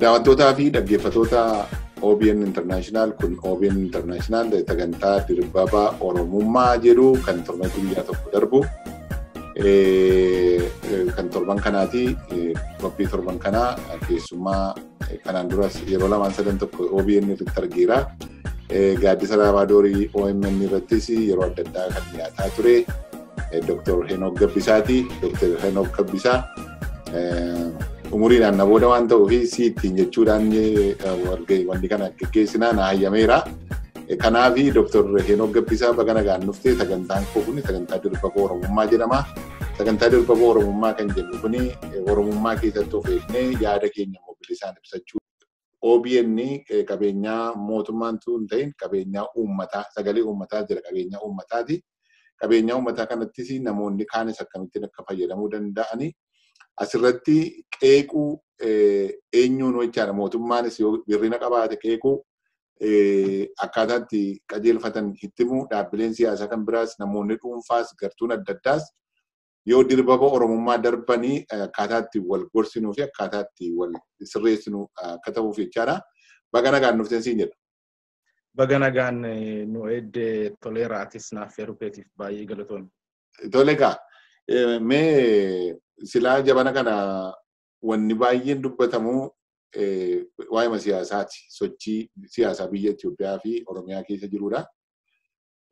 Daawwattootaa fi dhaggeeffattoota OBN International, kun OBN International sagantaa dirbaba Oromummaa jedhu kan torban guyyaa tokko darbu kan torban kanaati. Qophii torban kanaa keessummaa kanaan duras yeroo lamaan sadan tokko OBN irratti argeera. Gaaddisa Raabaa Doorii OMN irrattis yeroo adda addaa kan dhiyaataa ture. Dr. Henook Gabbisaati. Dr. Henook Gabbisaa umuriidhaan na booda waan ta'uuf si ittiin jechuudhaan wanti kana geggeessinaa na hayyameera. Kanaaf Dr. Henook Gabbisaa baga nagaan dhuftee. Sagantaan koo kun sagantaa dirbaba Oromummaa jedhama. Sagantaa dirbaba Oromummaa kan jennu kun Oromummaa keessatti of eegnee yaada keenya immoo bilisaan ibsachuu. OBN qabeenyaa mootummaan tun hin ta'in, qabeenyaa uummataa, sagalee uummataa jira, qabeenyaa uummataati. Qabeenyaa uummataa kanattis namoonni kaanis akkamittiin akka fayyadamuu danda'ani. Asirratti qeequu eenyuun jechaadha, mootummaanis yoo hir'ina qabaate qeequu, akkaataa itti qajeelfatan itti himu, dhaabbileen siyaasaa kan biraas, namoonni dhuunfaas, gartuun adda addaas yoo dirbaba Oromummaa darbanii akkaataa itti wal gorsinuu fi akkaataa itti wal sirreessinu akka ta'uuf jechaadha. Baga nagaan dhufteen siin jedha. Baga nagaan nu eeddee, Toleera. Atis naaf feeruu keetiif baay'ee galatoomne. Tole egaa, mee silaa jabana kana wanni baay'een dubbatamu waa'ima siyaasaati. Sochii siyaasaa biyya Itoophiyaa fi Oromiyaa keessa jirudha.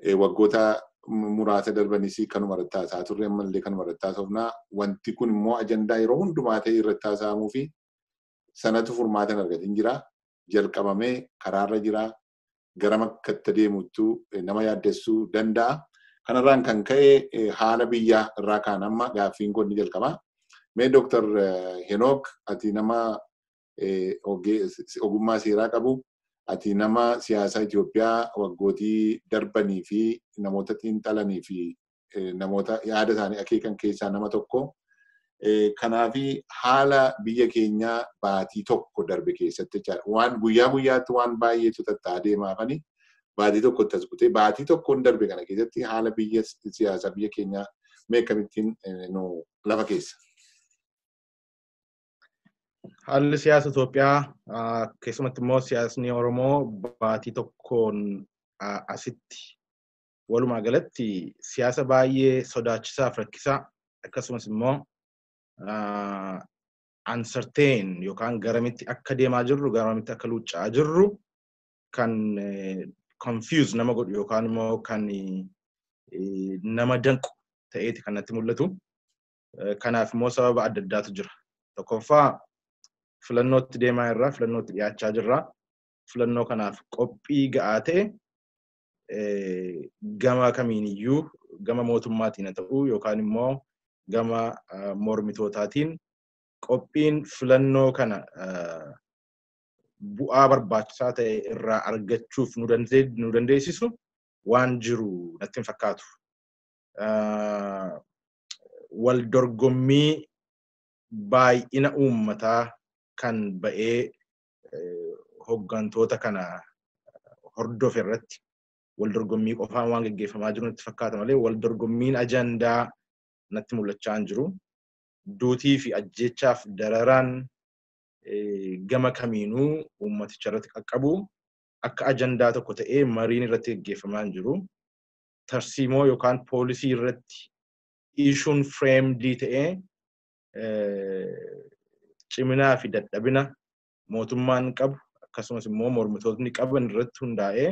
Waggoota muraasa darbanis kanuma irratti haasa'aa turre, ammallee kanuma irratti haasofnaa. Wanti kun immoo ajandaa yeroo hundumaa ta'e irratti haasa'amuu fi sanatu furmaata hin argatin jira. Jalqabamee karaarra jira. Gara makkatti deemuttu nama yaaddessuu danda'a. Kanarraan kan ka'e haala biyyaa irraa kaan amma gaaffiin kun ni jalqaba. Mee Dr. Henook, ati nama ogummaa seeraa qabu, ati nama siyaasa Itoophiyaa waggootii darbanii fi namoota xiinxalanii fi namoota yaada isaanii akeekan keessaa nama tokko. Kanaafi haala biyya keenyaa baatii tokko darbe keessatti jechaadha. Waan guyyaa guyyaatti waan baay'eetu tatta'aa deemaafani baatii tokkotti as butee baatii tokkoon darbe kana keessatti haala biyya siyaasaa biyya keenyaa mee akkamittiin nu lafa keessa? Haalli siyaasa Itoophiyaa, keessumatti immoo siyaasni Oromoo baatii tokkoon asitti walumaa galatti siyaasa baay'ee sodaachisaa fi rakkisaa, akkasumas immoo uncertain yookaan garamitti akka deemaa jirru, garamitti akka luucca'aa jirru kan confuse nama godhu yookaan immoo kan nama danqu ta'eeti kan natti mul'atu. Kanaaf immoo sababa adda addaatu jira. Tokkoffaa, filannootti deemaa irraa, filannootti dhiyaachaa jirra. Filannoo kanaaf qophii ga'aa ta'e gama kamiiniyyuu, gama mootummaatiin haa ta'u yookaan immoo gama mormitootaatiin, qophiin filannoo kana bu'aa barbaachisaa ta'e irraa argachuuf nu dandeessisu waan jiru natti hin fakkaatu. Wal dorgommii baay'ina uummataa kan ba'ee hoggantoota kana hordofe irratti wal dorgommii qofaan waan geggeeffamaa jiru natti fakkaata malee wal dorgommiin ajandaa natti mul'achaa hin jiru. Duutii fi ajjeechaaf dararaan gama kamiinuu uummaticha irratti qaqqabu akka ajandaa tokko ta'ee mariin irratti geggeeffamaa hin jiru. Tarsiimoo yookaan poolisii irratti issuun framed ta'ee ciminaa fi dadhabina mootummaan qabu akkasumas immoo mormitootni qaban irratti hundaa'ee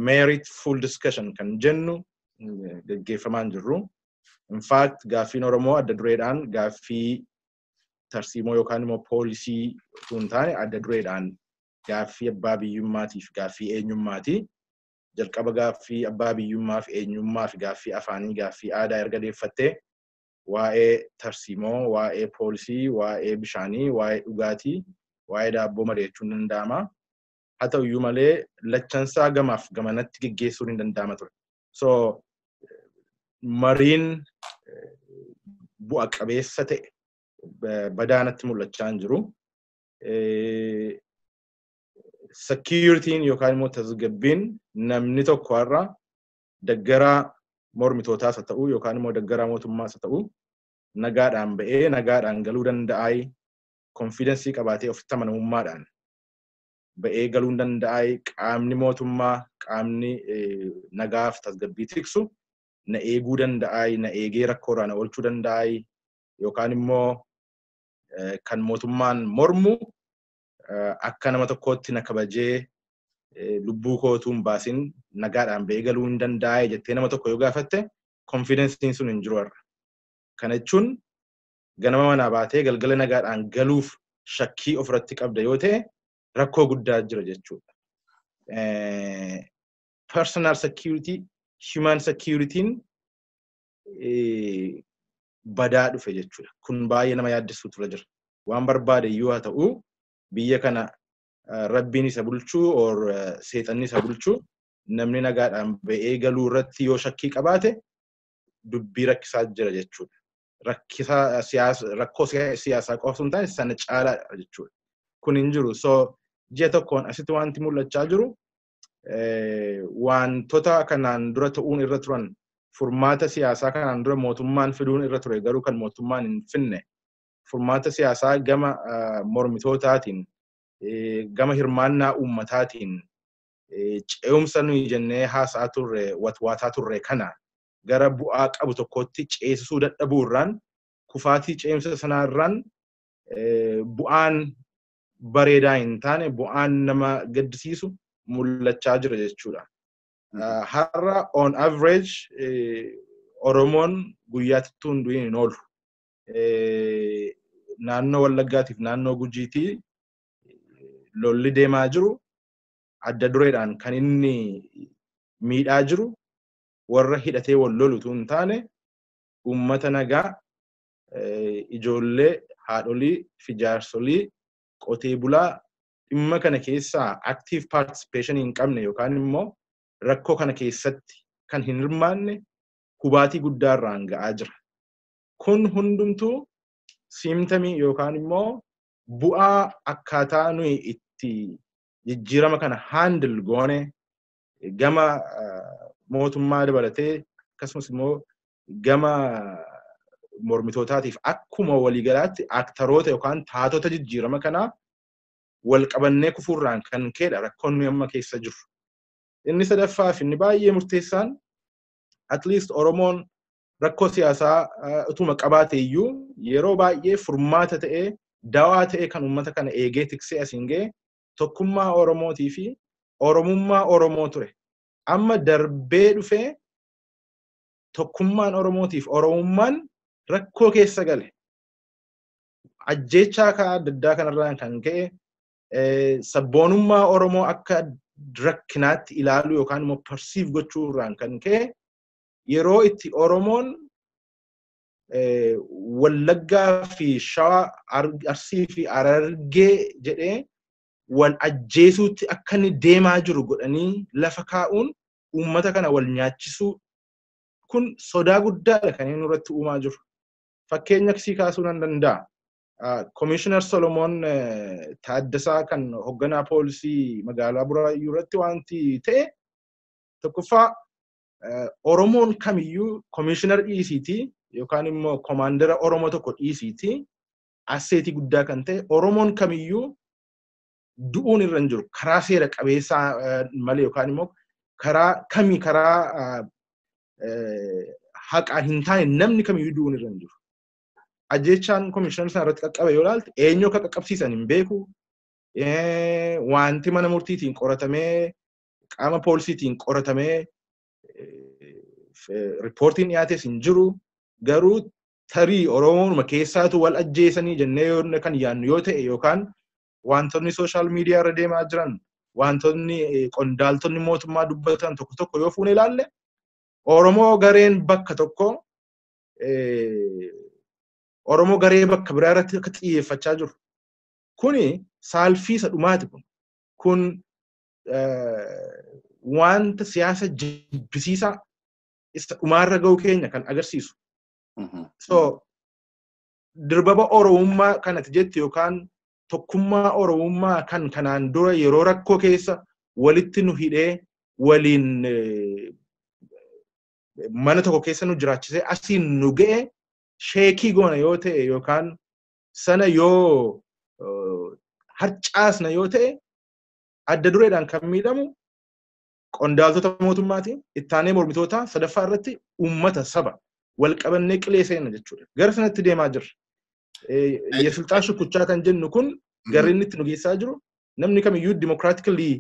merit full discussion kan jennu geggeeffamaa hin jirru. In fact, gaaffiin Oromoo adda dureedhaan gaaffii tarsiimoo yookaan immoo poolisii utuu hin taane adda dureedhaan gaaffii abbaa biyyummaatiif gaaffii eenyummaati. Jalqaba gaaffii abbaa biyyummaa fi eenyummaa fi gaaffii afaanii, gaaffii aadaa erga deeffattee waa'ee tarsiimoo, waa'ee poolisii, waa'ee bishaanii, waa'ee dhugaatii, waa'ee daabboo mari'achuun danda'ama. Haa ta'uyyuu malee lachansaa gamaaf gamanatti geggeessuun hin danda'ama ture. So mariin bu'a qabeessa ta'e badaa natti mul'achaa hin jiru. Security'n yookaan immoo tasgabbiin namni tokko har'a deggaraa mormitootaas haa ta'u yookaan immoo deggaraa mootummaas haa ta'u nagaadhaan ba'ee nagaadhaan galuu danda'aa. Confidence qabaatee ofitti amanamummaadhaan ba'ee galuu hin danda'aa, qaamni mootummaa, qaamni nagaaf tasgabbii tiksu na eeguu danda'aa, na eegee rakkoorraa na oolchuu danda'aa, yookaan immoo kan mootummaan mormu akka nama tokkootti na kabajee lubbuu kootuu hin baasin nagaadhaan ba'ee galuu hin danda'aa jettee nama tokko yoo gaafatte, confidenceiin sun hin jiru har'a. Kana jechuun ganama manaa baatee galgala nagaadhaan galuuf shakkii ofirratti qabda yoo ta'e, rakkoo guddaa jira jechuudha. Personal security, human security'n badaa dhufe jechuudha. Kun baay'ee nama yaaddessuutu irra jira. Waan barbaade iyyuu haa ta'u, biyya kana rabbiin isa bulchuu or seexanni isa bulchuu, namni nagaadhaan ba'ee galuu irratti yoo shakkii qabaate dubbii rakkisaa jira jechuudha. Rakkisaa siyaasa, rakkoo siyaasaa qofa osoo hin taane sana caalaadha jechuudha. Kun hin jiru. So ji'a tokkoon asitti wanti mul'achaa jiru wantoota kanaan dura ta'uun irra turan, furmaata siyaasaa kanaan dura mootummaan fiduun irra ture garuu kan mootummaan hin finne, furmaata siyaasaa gama mormitootaatiin, gama hirmaannaa uummataatiin, ce'umsa nuyi jennee haasa'aa turre, watwaataa turre kana gara bu'aa qabu tokkotti ceesisuu dadhabuu irraan, kufaatii ce'umsa sanaarraan bu'aan bareedaa hin taane, bu'aan nama gaddisiisu mul'achaa jira jechuudha. Har'a on average Oromoon guyyaatti hin du'in hin oolu. Naannoo Wallaggaatiif naannoo Gujiitii lolli deemaa jiru adda dureedhaan kan inni miidhaa jiru warra hidhatee wal lolu hin taane, uummata nagaa, ijoollee, haadholii fi jaarsolii, qotee bulaa dhimma kana keessaa active participation hin qabne yookaan immoo rakkoo kana keessatti kan hin hirmaanne hubaatii guddaa irraan ga'aa jira. Kun hundumtuu symptomii yookaan immoo bu'aa akkaataa nuyi itti jijjiirama kana handle goone, gama mootummaa dabalatee akkasumas immoo gama mormitootaatiif akkuma waliigalaatti actoroota yookaan taatota jijjiirama kanaa wal qabannee kufuurraan kan ka'edha rakkoon nuyi amma keessa jirru. Inni sadaffaa fi inni baay'ee murteessaan, at least Oromoon rakkoo siyaasaa utuma qabaate iyyuu yeroo baay'ee furmaata ta'ee, dawaa ta'ee kan uummata kana eegee tiksee asiin ga'e tokkummaa Oromootii fi Oromummaa Oromoo ture. Amma darbee dhufee tokkummaan Oromootiif Oromummaan rakkoo keessa gale. Ajjeechaa kan adda addaa kanarraan kan ka'e sabboonummaa Oromoo akka rakkinaatti ilaaluu yookaan immoo perceive gochuu irraan kan ka'e yeroo itti Oromoon Wallaggaa fi Shawaa, Arsii fi Harargee jedhee wal ajjeesuutti akka inni deemaa jiru godhanii lafa kaa'uun, uummata kana wal nyaachisuu kun sodaa guddaadha kan inni irratti uumaa jiru. Fakkeenya sii kaasuu nan danda'a. Komishinar Solomoon Taaddasaa kan hoogganaa poolisii magaalaa Buraayyuu irratti wanti ta'e, tokkoffaa Oromoon kamiyyuu komishinar dhiisiitii yookaan immoo komaandara Oromoo tokko dhiisiitii, assetii guddaa kan ta'e Oromoon kamiyyuu du'uun irra hin jiru karaa seera qabeessaa malee, yookaan immoo karaa kamii karaa haqaan hin taane namni kamiyyuu du'uun irra hin jiru. Ajjeechaan komishinar sana irratti qaqqabe yoo ilaalte, eenyu akka qaqqabsiisan hin beeku. Wanti mana murtiitiin qoratamee, qaama poolisiitiin qoratamee riippoortiin dhiyaates hin jiru. Garuu tarii Oromoonuma keessaatu wal ajjeesanii jennee yoo kan yaadnu yoo ta'e, yookaan wantoonni social media irra deemaa jiran, wantoonni qondaaltonni mootummaa dubbatan tokko tokko yoo fuune ilaalle, Oromoo gareen bakka tokko Oromoo garee bakka biraa irratti akka xiyyeeffachaa jiru. Kuni saalfii isa dhumaati kun. Kun wanta siyaasa jibbisiisaa isa dhumaarra ga'uu keenya kan agarsiisu. So dirbaba Oromummaa kanatti jettu yookaan tokkummaa Oromummaa kan kanaan dura yeroo rakkoo keessa walitti nu hidhee, waliin mana tokko keessa nu jiraachisee asiin nu ga'e shake goona yoo ta'e yookaan sana yoo Harcaasna yoo ta'e adda dureedhaan kan miidhamu qondaaltota mootummaati, ittaanee mormitoota, sadaffaa irratti uummata saba wal qabannee qilee seenna jechuudha. Gara sanatti deemaa jirra. የስልጣን ሽኩቻ kan jennu kun garri inni itti nu geessaa jiru namni kamiyyuu democratically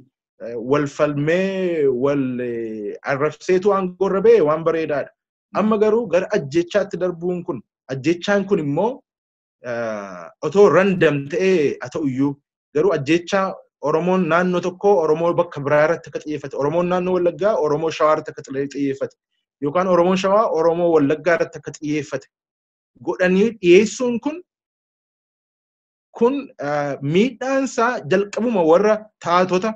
wal falmee wal arrabseetu aangoo irra ba'e waan bareedaadha. Amma garuu gara ajjechaatti darbuun kun ajjechaan kun immoo otoo random ta'ee haa ta'uyyuu garuu ajjechaa Oromoon naannoo tokko Oromoo bakka biraa irratti akka xiyyeeffate, Oromoon naannoo Wallaggaa Oromoo Shawaa irratti akka xiyyeeffate yookaan Oromoon Shawaa Oromoo Wallaggaa irratti akka xiyyeeffate godhanii dhiyeessuun kun miidhaan isaa jalqabuma warra taatota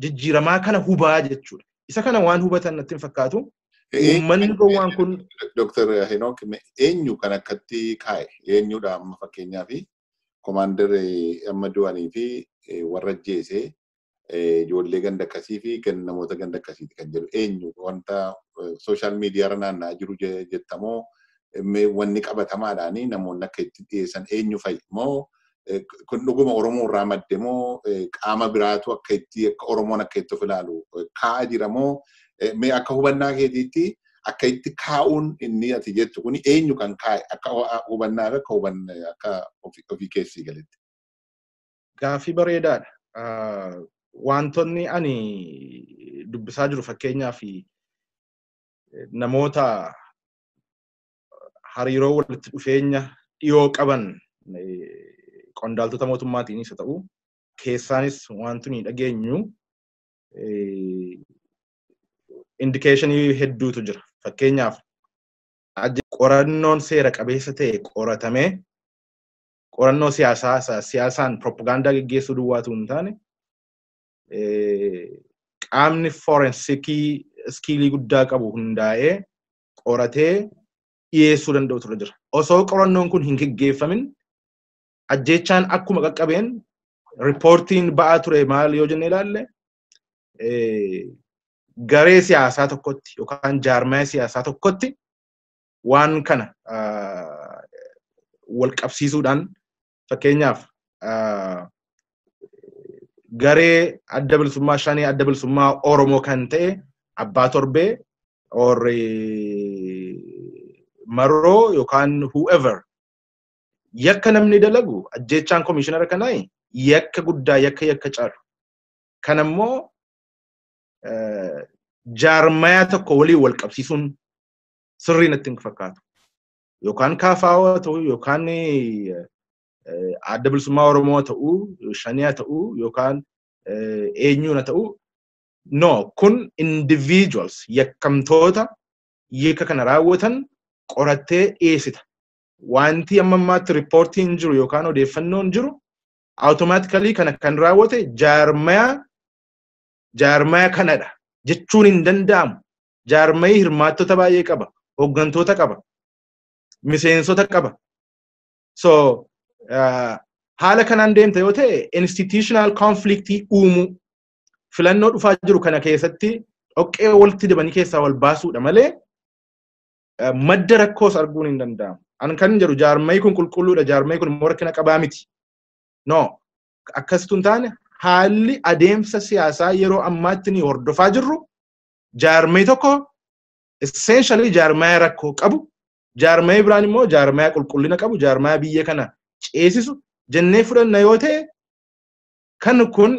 jijjiiramaa kana hubaa jechuudha. Isa kana waan hubatan natti hin fakkaatu. Uummanni gowwaan kun Dr. Henook, eenyu kan akkatti kaa'e? Eenyudha amma fakkeenyaaf komaander amma du'anii fi warra ajjeese ijoollee ganda akkasii fi namoota ganda akkasiiti kan jedhu eenyu? Wanta social media irra naanna'aa jiru jettamoo wanni qabatamaadhaani namoonni akka itti dhiyeessan eenyu fa'i moo kun dhuguma Oromoo irraa madde moo qaama biraatu akka itti akka Oromoon akka itti of ilaalu kaa'aa jira moo mee akka hubannaa keetiitti akka itti kaa'uun inni ati jettu kun eenyu kan kaa'e akka hubannaa fi akka hubanna akka ofii keessii galetti? Gaaffii bareedaadha. Wantoonni ani dubbisaa jiru fakkeenyaaf namoota hariiroo walitti dhufeenya dhiyoo qaban qondaaltota mootummaatiinis haa ta'u keessaanis wanti nuyi dhageenyu indicationii hedduutu jira. Fakkeenyaaf qorannoon seera qabeessa ta'e qoratamee qorannoo siyaasaa siyaasaan propagaandaa geggeessuu duwwaatu hin taane qaamni forensikii skillii guddaa qabu hundaa'ee qoratee dhiyeessuu danda'u ture jira. Osoo qorannoon kun hin geggeeffamin ajjeechaan akkuma qaqqabeen riippoortiin ba'aa ture maal yoo jennee ilaalle garee siyaasaa tokkotti yookaan jaarmaya siyaasaa tokkotti waan kana wal qabsiisuudhaan fakkeenyaaf garee adda bilisummaa shanii adda bilisummaa Oromoo kan ta'e abbaa torbee or maroo yookaan whoever yakka namni dalagu ajjeechaan komishinara kanaa yakka guddaa yakka caalu. Kan ammoo jaarmaya tokko waliin wal qabsiisuun sirrii natti hin fakkaatu. Yookaan KFO ta'uu yookaan adda bilisummaa Oromoo ta'uu shanii ta'uu yookaan eenyuun ta'uu no kun individuals yakkamtoota yakka kana raawwatan qorattee dhiyeessita. Wanti amma ammaatti riippoortiin jiru yookaan odeeffannoon jiru automatically kana kan raawwate jaarmaya kanadha jechuun hin danda'amu. Jaarmayi hirmaattota baay'ee qaba, hooggantoota qaba, miseensota qaba. So haala kanaan deemta yoo ta'e institutional conflictii uumuu filannoo dhufaa jiru kana keessatti dhoqqee walitti dibanii keessaa wal baasuudha malee madda rakkoos arguun hin danda'amu. An kan jedhu jaarmayi kun qulqulluudha, jaarmayi kun immoo rakkina qabaa miti. No, akkasitu hin taane haalli adeemsa siyaasaa yeroo ammaatti ni hordofaa jirru jaarmayi tokko essentially jaarmaya rakkoo qabu, jaarmayi biraan immoo jaarmaya qulqullina qabu, jaarmaya biyya kana ceesisu jennee fudhanna yoo ta'e kan kun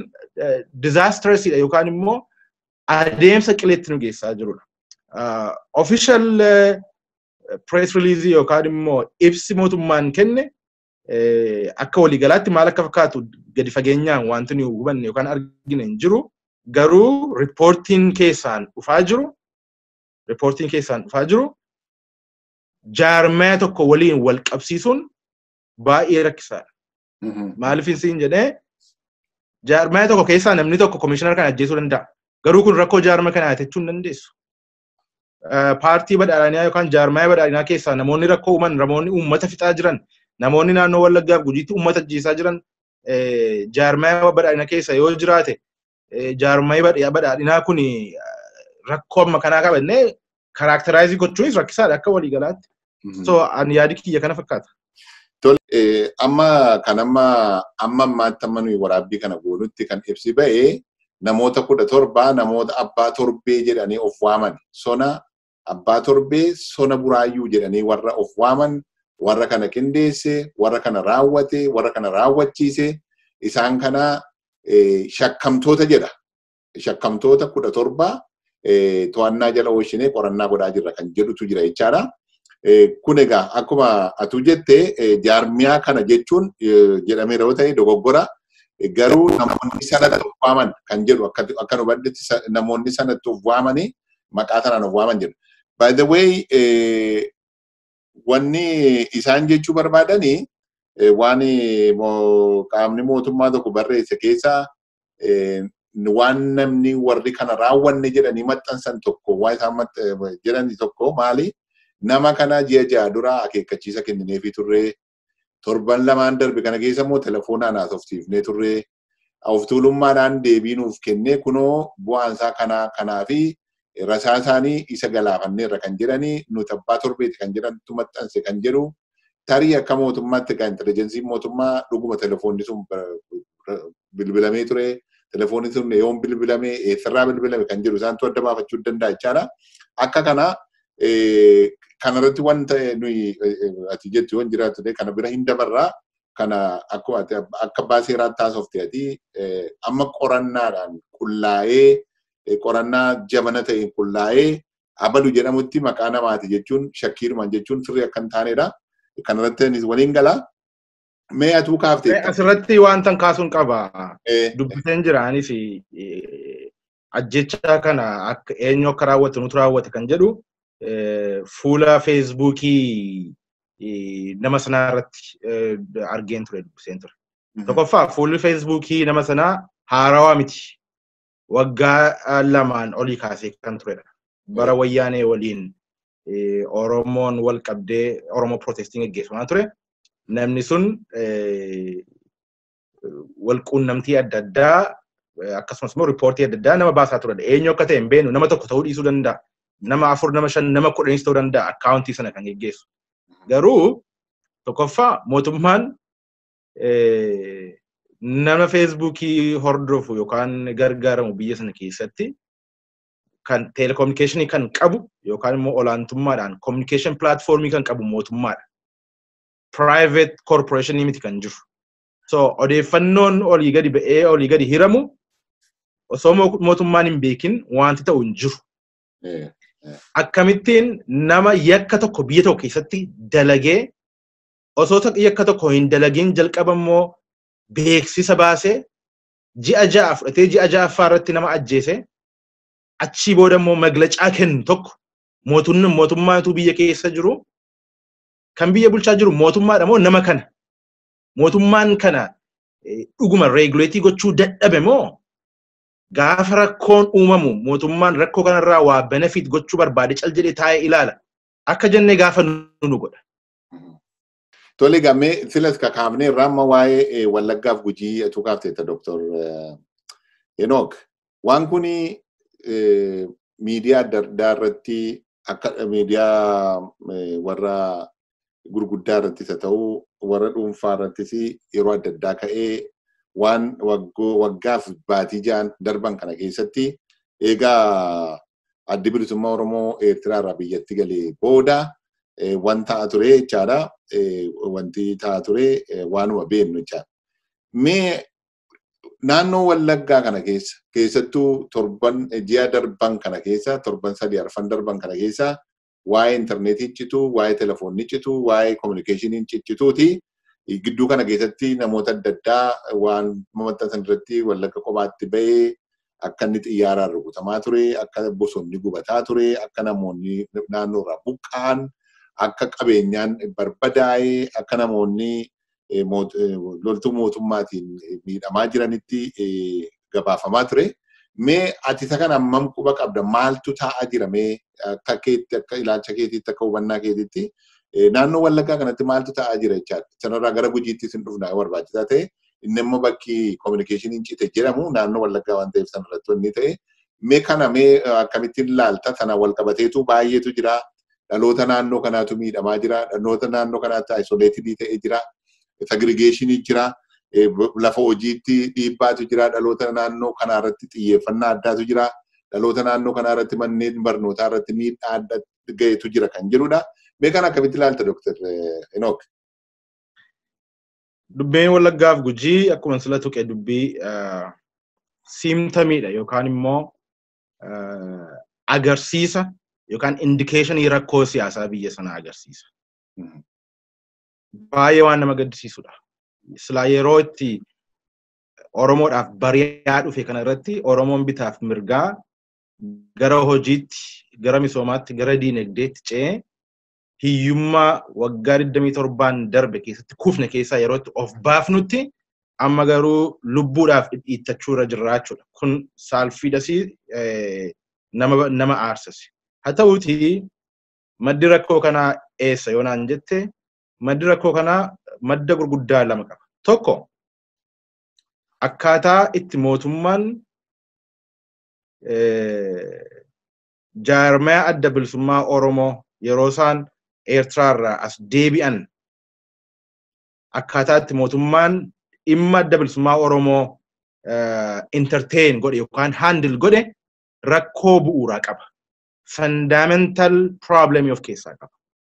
disastrousdha yookaan immoo adeemsa qileetti nu geessaa jirudha. Official press release yookaan immoo ibsi mootummaan kenne akka waliigalaatti maal akka fakkaatu gadi fageenyaan wanti nuyi hubanne yookaan argine hin jiru. Garuu riippoortiin keessaan dhufaa jiru jaarmaya tokko waliin wal qabsiisuun baay'ee rakkisaadha. Maaliif siin jedhee jaarmaya tokko keessaa namni tokko komishinara kana ajjeesuu danda'a. Garuu kun rakkoo jaarmaya kanaa jechuu hin dandeessu. Paartii badhaadhinaa yookaan jaarmaya badhaadhinaa keessaa namoonni rakkoo uuman, namoonni uummata fixaa jiran, namoonni naannoo Wallaggaaf Gujiitti uummata ajjeesaa jiran jaarmaya badhaadhinaa keessa yoo jiraate jaarmaya badhaadhinaa kun rakkoo amma kanaa qaba jennee characterize gochuunis rakkisaadha akka waliigalaatti. So ani yaadi kiyya kana fakkaata. Tole, amma kan amma amma ammaatti amma nuyi waraabbii kana goonutti kan ibsi ba'ee namoota 17 namoota abbaa torbee jedhanii of waaman, sona abbaa torbee sona buraayyuu jedhanii warra of waaman, warra kana qindeesse, warra kana raawwate, warra kana raawwachiise, isaan kana shakkamtoota jedha. Shakkamtoota 17 to'annaa jala oolchinee qorannaa godhaa jirra kan jedhutu jira jechaadha. Kun egaa akkuma atuu jette jaarmiyaa kana jechuun jedhameera yoo ta'e dogoggora. Garuu namoonni sanatti of waaman kan jedhu akka nu hubadhetti namoonni sanatti of waamanii maqaa sanaan of waaman jedhu. By the way, wanni isaan jechuu barbaadanii waan qaamni mootummaa tokko barreesse keessaa waan namni warri kana raawwanne jedhanii maxxansan tokko, waan isaan jedhani tokko maali? Nama kana ji'a 6 dura akeekkachiisa kennineefii turree, torban 2 darbe kana keessa immoo telefoonaan haasofsiifnee turree, of tuulummaadhaan deebii nuuf kennee kunoo bu'aan isaa kanaa kanaa fi rasaa isaanii isa galaafanneerra kan jedhanii nuti abbaa torbeeti kan jedhantu maxxanse kan jedhu. Tarii akka mootummaatti egaa intelijensiin mootummaa dhuguma telefoonni sun bilbilamee ture, telefoonni sun yoom bilbilame, eessarraa bilbilame kan jedhu isaantu adda baafachuu danda'a jechaadha. Akka kana kanarratti wanta nuyi ati jettu yoo hin jiraattu kana bira hin dabarraa. Kana akkuma akka abbaa seeraatti haasofte ati amma qorannaadhaan qullaa'ee, qorannaa jabana ta'een qullaa'ee abalu jedhamutti maqaa namaati jechuun shakkiirumaan jechuun sirrii akka hin taanedha. Kanarratti anis waliin gala. Mee atuu kaaftee? Asirratti wanta kaasuun qaba. Dubbiseen jira anis ajjecha kana akka eenyu akka raawwate nutu raawwate kan jedhu fuula Feesbuukii nama sanaa irratti argeen ture, dubbiseen ture. Tokkoffaa, fuulli Feesbuukii nama sanaa haarawaa miti. Waggaa 2 olii kaasee kan turedha. Bara wayyaanee waliin Oromoon wal qabdee Oromoo protestiin gaggeeffamaa ture. Namni sun wal quunnamtii adda addaa akkasumas immoo riippoortii adda addaa nama baasaa turedha. Eenyu akka ta'e hin beeknu, nama tokko ta'uu dhiisuu danda'a. Nama 4, nama 5, nama 10 ta'uu danda'a akkaawuntii sana kan geggeessu. Garuu tokkoffaa, mootummaan nama Feesbuukii hordofu yookaan gargaaramu biyya sana keessatti kan teelekominikeeshinii kan qabu yookaan immoo olaantummaadhaan communication platformii kan qabu mootummaadha. Private corporation miti kan jiru. So odeeffannoon olii gadi ba'ee olii gadi hiramu osoo mootummaan hin beekin wanti ta'u hin jiru. Akkamittiin nama yakka tokko biyya tokko keessatti dalagee osoo yakka tokko hin dalagin jalqaba immoo beeksisa baasee ji'a 6 fudhatee ji'a 6ffaa irratti nama ajjeese, achii booda immoo maglacaa kennu tokko, mootummaatu biyya keessa jiru, kan biyya bulchaa jiru mootummaadha moo nama kana? Mootummaan kana dhuguma regulate gochuu dadhabe moo gaafa rakkoon uumamu mootummaan rakkoo kanarraa waa benefit gochuu barbaade cal jedhee taa'ee ilaala? Akka jennee gaafa nu godha. Tole, gamee silas kakaafnee irraa amma waa'ee Wallaggaaf Gujii atuu kaafteetta, Dr. Enook. Waan kuni miidiyaa adda addaa irratti, akka miidiyaa warra gurguddaa irrattis haa ta'u warra dhuunfaa irrattis, yeroo adda addaa ka'ee waan waggaaf baatii 6 darban kana keessatti egaa Addi Bilisummaa Oromoo Eertiraa irraa biyyatti galee booda waan ta'aa ture jechaadha. Wanti ta'aa ture waanuma beeknu jechaadha. Mee naannoo Wallaggaa kana keessa, keessattuu torban ji'a darban kana keessa, torban 3 arfan darban kana keessa, waa'ee intarneetii ciccituu, waa'ee telefoonni ciccituu, waa'ee kominikeeshiniin ciccituuti. Gidduu kana keessatti namoota adda addaa waan maxxansan irratti Wallagga kophaatti bahee akka inni xiyyaaraan rukutamaa ture, akka bosonni gubataa ture, akka namoonni naannoo irraa buqqa'an, akka qabeenyaan barbadaa'ee, akka namoonni loltuu mootummaatiin miidhamaa jiranitti gabaafamaa ture. Mee ati isa kana hammam quba qabda? Maaltu taa'aa jira? Mee akka keetti, akka ilaalcha keetiitti, akka hubannaa keetiitti naannoo Wallaggaa kanatti maaltu taa'aa jira jechaadha? Sanarraa gara Gujiitti isin dhufna yoo barbaachisaa ta'e. Inni immoo bakki kominikeeshiniin cite jedhamu naannoo Wallaggaa waan ta'eef sanarratti wanni ta'e. Mee kana mee akkamittiin ilaalta? Sana wal qabateetu baay'eetu jira. Dhaloota naannoo kanaatu miidhamaa jira. Dhaloota naannoo kanaatti isolated ta'ee jira. Segregation jira. Lafa hojiitti dhiibbaatu jira. Dhaloota naannoo kanaa irratti xiyyeeffannaa addaatu jira. Dhaloota naannoo kanaa irratti manneen barnootaa irratti miidhaa adda gaheetu jira kan jedhudha. Mee kana akkamitti ilaalta Dr. Enoch? Dubbiin Wallaggaaf Gujii akkuma sila tuqe dubbii symptomiidha yookaan immoo agarsiisa yookaan indicationii rakkoo siyaasaa biyya sanaa agarsiisa. Baay'ee waan nama gaddisiisudha. Silaa yeroo itti Oromoodhaaf bari'aa dhufe kana irratti Oromoon bitaaf mirgaa gara hojiitti, gara misoomaatti, gara diinagdeetti ce'ee hiyyummaa waggaa 27 darbe keessatti kufne keessaa yeroo itti of baafnutti amma garuu lubbuudhaaf dhidhiittachuu irra jirra jechuudha. Kun saalfiidhasii nama aarsasi. Haa ta'uutii maddi rakkoo kanaa eessa yoo naan jette, maddi rakkoo kanaa madda gurguddaa lama qaba. Tokko, akkaataa itti mootummaan jaarmaya Adda Bilisummaa Oromoo yeroo isaan Eertiraarraa as deebi'an, akkaataa itti mootummaan dhimma Adda Bilisummaa Oromoo entertain godhe yookaan handle godhe rakkoo bu'uuraa qaba. Fundamental problem of keessaa qaba.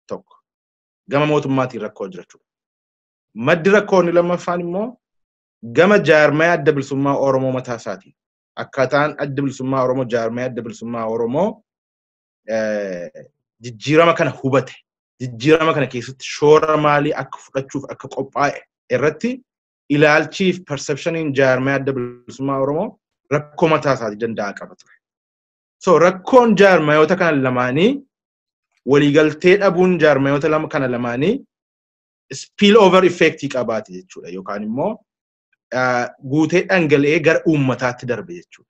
Tokko, gama mootummaatiin rakkoo jirachuudha. Maddi rakkoo inni lammaffaan immoo gama jaarmaya Adda Bilisummaa Oromoo mataa isaatiin. Akkaataan Adda Bilisummaa Oromoo, jaarmaya Adda Bilisummaa Oromoo jijjiirama kana hubate, jijjiirama kana keessatti shoora maalii akka fudhachuuf akka qophaa'e irratti ilaalchii fi perceptioniin jaarmaya Adda Bilisummaa Oromoo rakkoo mataa isaatii danda'a qaba ture. So rakkoon jaarmayoota kana lamaanii, waliigaltee dhabuun jaarmayoota lama kana lamaanii spill over effectii qabaate jechuudha, yookaan immoo guutee dhangala'ee gara uummataatti darbe jechuudha.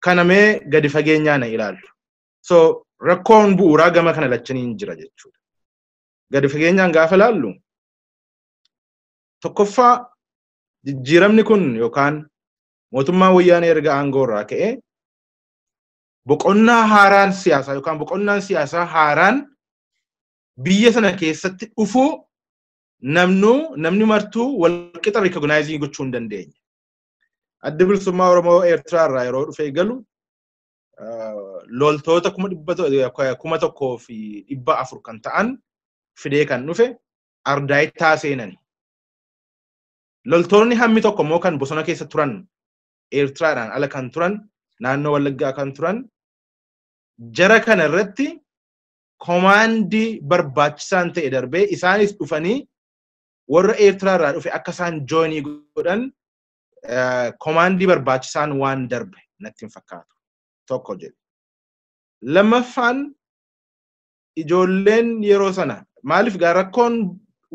Kana mee gadi fageenyaan na ilaallu. So rakkoon bu'uuraa gama kana lachaniin jira jechuudha. Gadi fageenyaan gaafa ilaallu, tokkoffaa, jijjiiramni kun yookaan mootummaan Wayyaanee erga aangoo irraa ka'ee boqonnaa haaraan siyaasaa yookaan boqonnaan siyaasaa haaraan biyya sana keessatti dhufuu namni martuu walqixa recognize gochuu hin dandeenye. Addi Bilisummaa Oromoo Eertiraa irraa yeroo dhufee galu loltoota 1,400 kan ta'an fidee kan dhufe Ardaayittaa seenani. Loltoonni hammi tokko immoo kan bosona keessa turan, Eertiraadhaan ala kan turan, naannoo Wallaggaa kan turan, jara kana irratti commandii barbaachisaan ta'e darbee isaanis dhufanii warra Eertiraa irraa dhufe akka isaan joinii godhan commandii barbaachisaan waan darbe natti hin fakkaatu. Tokko jedhe. Lammaffaan, ijoolleen yeroo sana maaliif gaa rakkoon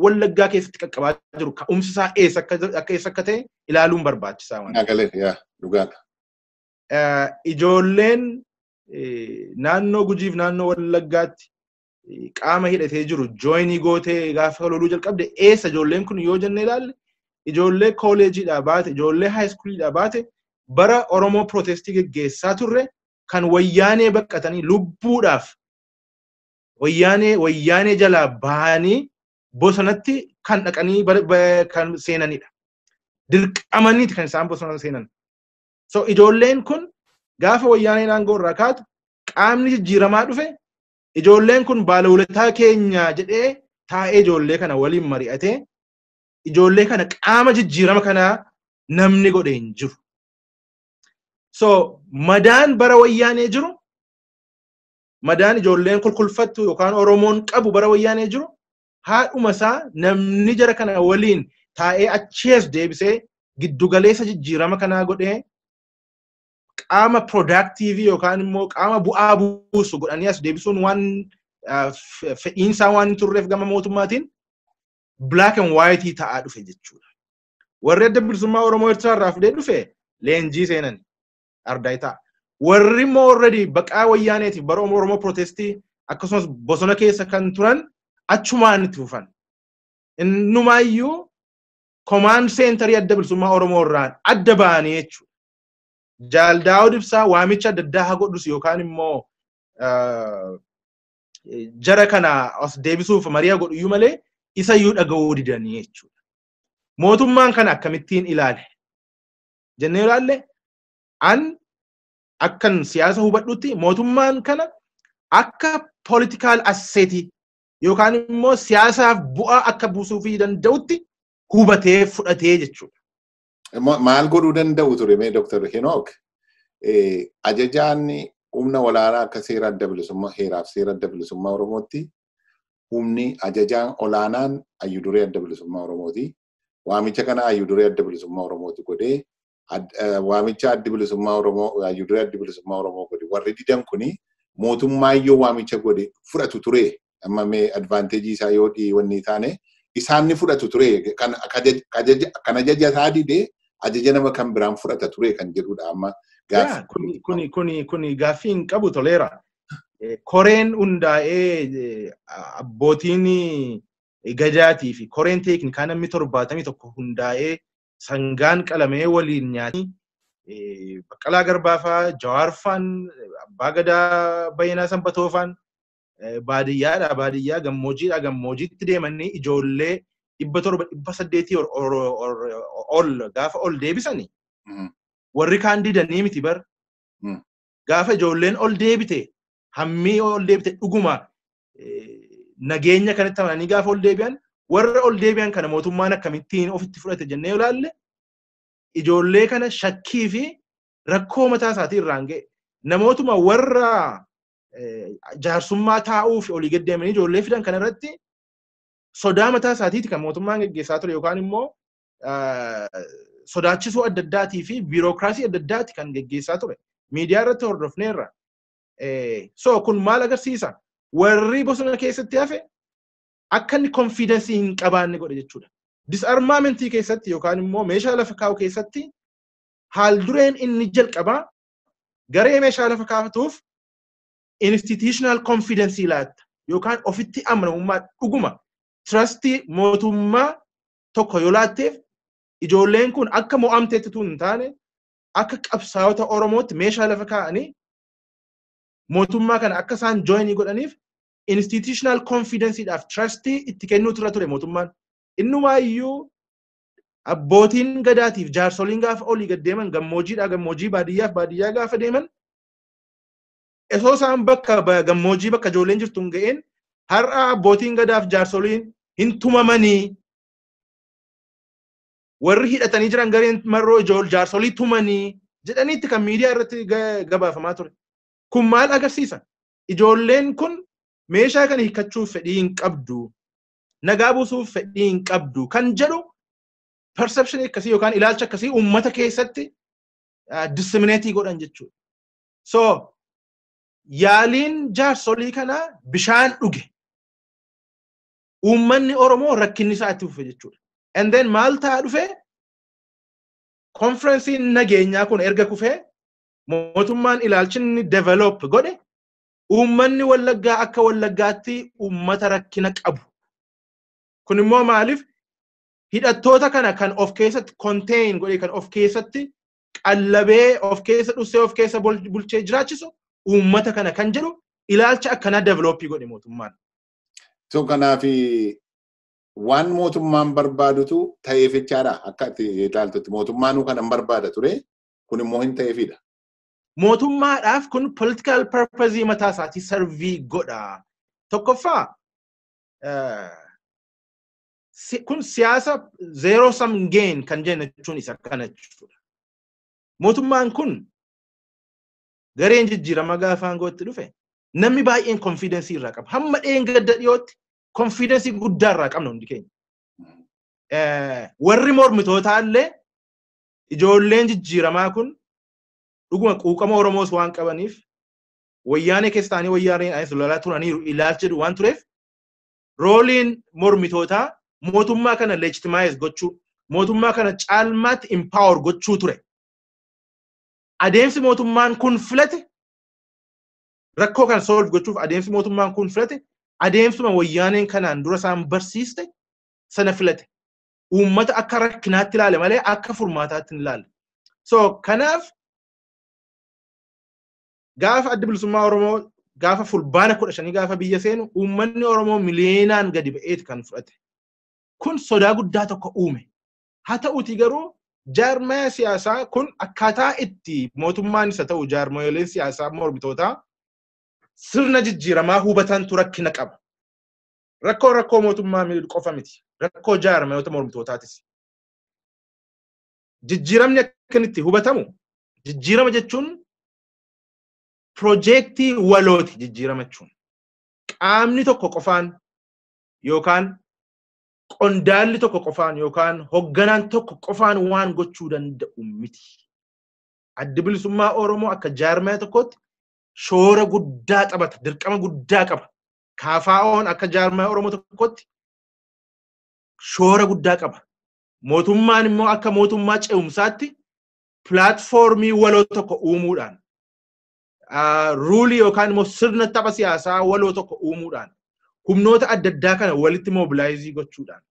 Wallaggaa keessatti qaqqabaa jiru ka'umsi isaa eessa akka ta'e ilaaluun barbaachisaa waan. Nagalee yaa dhugaadha. Ijoolleen naannoo Gujiif naannoo Wallaggaatti qaama hidhatee jiru joinii gootee gaafa loluu jalqabde, eessa ijoolleen kun yoo jennee ilaalle, ijoollee kooleejiidhaa baate, ijoollee high schooliidhaa baate, bara Oromoo protestii geggeessaa turre kan Wayyaanee baqatanii lubbuudhaaf Wayyaanee jalaa bahanii bosonatti kan dhaqanii kan seenanidha. Dirqamaniiti kan isaan bosona seenan. So ijoolleen kun gaafa Wayyaaneen aangoo irraa kaatu qaamni jijjiiramaa dhufe ijoolleen kun baalawulataa keenya jedhee taa'ee ijoollee kana waliin mari'atee ijoollee kana qaama jijjiirama kanaa namni godhe hin jiru. So madaan bara Wayyaanee jiru, madaan ijoolleen kulkulfattu yookaan Oromoon qabu bara Wayyaanee jiru, haadhuma isaa namni jara kana waliin taa'ee achi as deebisee giddugaleessa jijjiirama kanaa godhee qaama productive yookaan immoo qaama bu'aa buusu godhanii as deebisuun waan fedhiinsaa waan hin turreef gama mootummaatiin black and white ta'aa dhufe jechuudha. Warri Adda Bilisummaa Oromoo Eertiraa irraa fidee dhufe leenjii seenan Ardaayitaa. Warri immoo already baqaa Wayyaaneetiif bara Oromoo protestii akkasumas bosona keessa kan turan achumaan itti fufan. Innumaayyuu command centerii Adda Bilisummaa Oromoo irraan adda ba'anii jechuudha. Jaal Daawud Ibsaa waamicha adda addaa haa godhus yookaan immoo jara kana as deebisuuf mari'a godhu iyyuu malee isa iyyuu dhaga'uu didanii jechuudha. Mootummaan kana akkamittiin ilaale? Jennee ilaalle an akkan siyaasa hubadhutti mootummaan kana akka political assetii yookaan immoo siyaasaaf bu'aa akka buusuufii danda'utti hubatee fudhatee jechuudha. Maal godhuu danda'u ture mee Dr. Henook? Ajajaan humna olaanaa akka seera adda bilisummaa heeraaf seera adda bilisummaa Oromootti humni ajajaan olaanaan hayyuu duree adda bilisummaa Oromooti. Waamicha kana hayyuu duree adda bilisummaa Oromooti godhee waamicha addi bilisummaa Oromoo hayyuu duree addi bilisummaa Oromoo godhe warri didan kuni mootummaa yoo waamicha godhe fudhatu ture. Amma mee advantage isaa yoo wanni taane isaan ni fudhatu ture kan ajaja isaa didee ajaja nama kan biraan fudhata ture kan jedhudha amma gaaffii. Kuni gaaffii hin qabu toleera. Koreen hundaa'ee abbootiin gadaatii fi koreen teeknikaa namni 71 hundaa'ee sangaan qalamee waliin nyaatanii Baqqalaa Garbaa fa'aa, Jawaar fa'aan, Abbaa Gadaa Bayyanaa Sanbatoo fa'aan baadiyyaadhaa baadiyyaa gammoojjiidhaa gammoojjiitti deemanii ijoollee 700 800 ol gaafa ol deebisanii warri kaan didanii miti bar. Gaafa ijoolleen ol deebite hammii ol deebite dhuguma nageenya kanatti amananii gaafa ol deebi'an warra ol deebi'an kana mootummaan akkamittiin ofitti fudhate jennee ilaalle ijoollee kana shakkii fi rakkoo mataa isaatii irraan ga'e. Namootuma warra jaarsummaa taa'uu fi olii gad deemanii ijoollee fidan kana irratti sodaa mataa isaatiiti kan mootummaan geggeessaa ture yookaan immoo sodaachisuu adda addaatii fi biirokiraasii adda addaati kan geggeessaa ture. Miidiyaa irratti hordofneerra. So kun maal agarsiisa? Warri bosona keessatti hafe akka inni confidence hin qabaanne godhe jechuudha. Disarmamentii keessatti yookaan immoo meeshaa lafa kaa'u keessatti haal dureen inni jalqabaa garee meeshaa lafa kaa'atuuf institutional confidence laatta yookaan ofitti amanamummaa dhuguma trustii mootummaa tokko yoo laatteef ijoolleen kun akka mo'amteetti tun hin taane akka qabsaa'ota Oromootti meeshaa lafa kaa'anii mootummaa kana akka isaan joinii godhaniif institutional confidenceedhaaf trustii itti kennuutu irra ture mootummaan. Innumaayyuu abbootiin gadaatiif jaarsoliin gaafa olii gad deeman gammoojjiidhaa gammoojjii baadiyyaaf baadiyyaa gaafa deeman osoo isaan bakka gammoojjii bakka ijoolleen jirtu hin ga'in har'a abbootiin gadaaf jaarsoliin hin tumamanii warri hidhatanii jiran gareen marroo jaarsolii tumanii jedhaniitti kan miidiyaa irratti gabaafamaa ture. Kun maal agarsiisa? Ijoolleen kun meeshaa kana hiikkachuuf fedhii hin qabdu, nagaa buusuuf fedhii hin qabdu kan jedhu perception akkasii yookaan ilaalcha akkasii uummata keessatti disseminate godhan jechuudha. So yaaliin jaarsolii kanaa bishaan dhuge. Uummanni Oromoo rakkinni isaa itti fufe jechuudha. And then maal ta'aa dhufe? Konferensiin nageenyaa kun erga kufee mootummaan ilaalchi inni develop godhe uummanni Wallaggaa akka Wallaggaatti uummata rakkina qabu. Kun immoo maaliif hidhattoota kana kan of keessatti contain godhe kan of keessatti qallabee of keessa dhusee of keessa bulchee jiraachisu uummata kana kan jedhu ilaalcha akkanaa develop godhe mootummaan. So kanaaf waan mootummaan barbaadutu ta'eef jechaadha. Akka ati ilaaltutti mootummaanuu kanan barbaada ture kun immoo hin ta'eefidha. Mootummaadhaaf kun political purpose mataa isaatii serve godha. Tokkoffaa kun siyaasa zero sum gain kan jennu jechuun isa kana jechuudha. Mootummaan kun gareen jijjiirama gaafa aangootti dhufe namni baay'een confidence irraa qaba. Hamma dheengadda dhiyootti confidence guddaa irraa qabna hundi keenya. Warri mormitootaa illee ijoolleen jijjiiramaa kun dhuguma quuqama Oromoos waan qabaniif wayyaanee keessa ta'anii wayyaaneen anis lolaa turaniiru ilaalcha jedhu waan tureef rooliin mormitootaa mootummaa kana legitimize gochuu mootummaa kana caalmaatti empower gochuu ture. Adeemsi mootummaan kun filate rakkoo kana solve gochuuf adeemsi mootummaan kun filate adeemsuma wayyaaneen kanaan dura isaan barsiiste sana filate. Uummata akka rakkinaatti ilaale malee akka furmaataatti hin ilaalle. So kanaaf gaafa adda bilisummaa Oromoo Gaafa Fulbaana 15 gaafa biyya seenu uummanni Oromoo miliyoonaan gadi ba'eeti kan fudhate. Kun sodaa guddaa tokko uume. Haa ta'uuti garuu jaarmaya siyaasaa kun akkaataa itti mootummaan isa ta'u jaarmayoleen siyaasaa mormitootaa sirna jijjiiramaa hubatantu rakkina qaba. Rakkoo mootummaa qofa miti. Rakkoo jaarmayoota mormitootaatis. Jijjiiramni akka itti hubatamu, jijjiirama jechuun piroojeektii walooti jijjiirama jechuun. Qaamni tokko qofaan yookaan qondaalli tokko qofaan yookaan hogganaan tokko qofaan waan gochuu danda'u miti. Addi Bilisummaa Oromoo akka jaarmaya tokkootti shoora guddaa taphata, dirqama guddaa qaba. KFO'n akka jaarmaya Oromoo tokkootti shoora guddaa qaba. Mootummaan immoo akka mootummaa ce'umsaatti pilaatfoormii waloo tokko uumuudhaan, ruulii yookaan immoo sirna tapha siyaasaa waloo tokko uumuudhaan, humnoota adda addaa kana walitti mobilize gochuudhaan,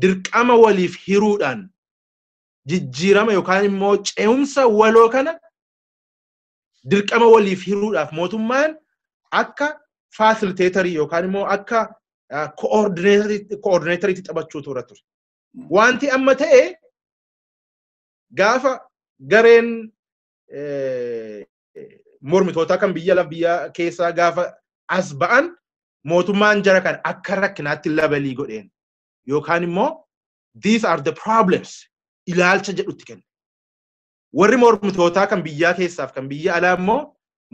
dirqama waliif hiruudhaan jijjiirama yookaan immoo ce'umsa waloo kana dirqama waliif hiruudhaaf mootummaan akka facilitator yookaan immoo akka coordinatoriitti taphachuu tura ture. Wanti amma ta'e gaafa gareen mormitootaa kan biyya laf biyya keessaa gaafa as ba'an mootummaan jara kan akka rakkinaatti label godheen yookaan immoo "these are the problems" ilaalcha jedhutti kenne. Warri mormitootaa kan biyyaa keessaaf kan biyya alaa immoo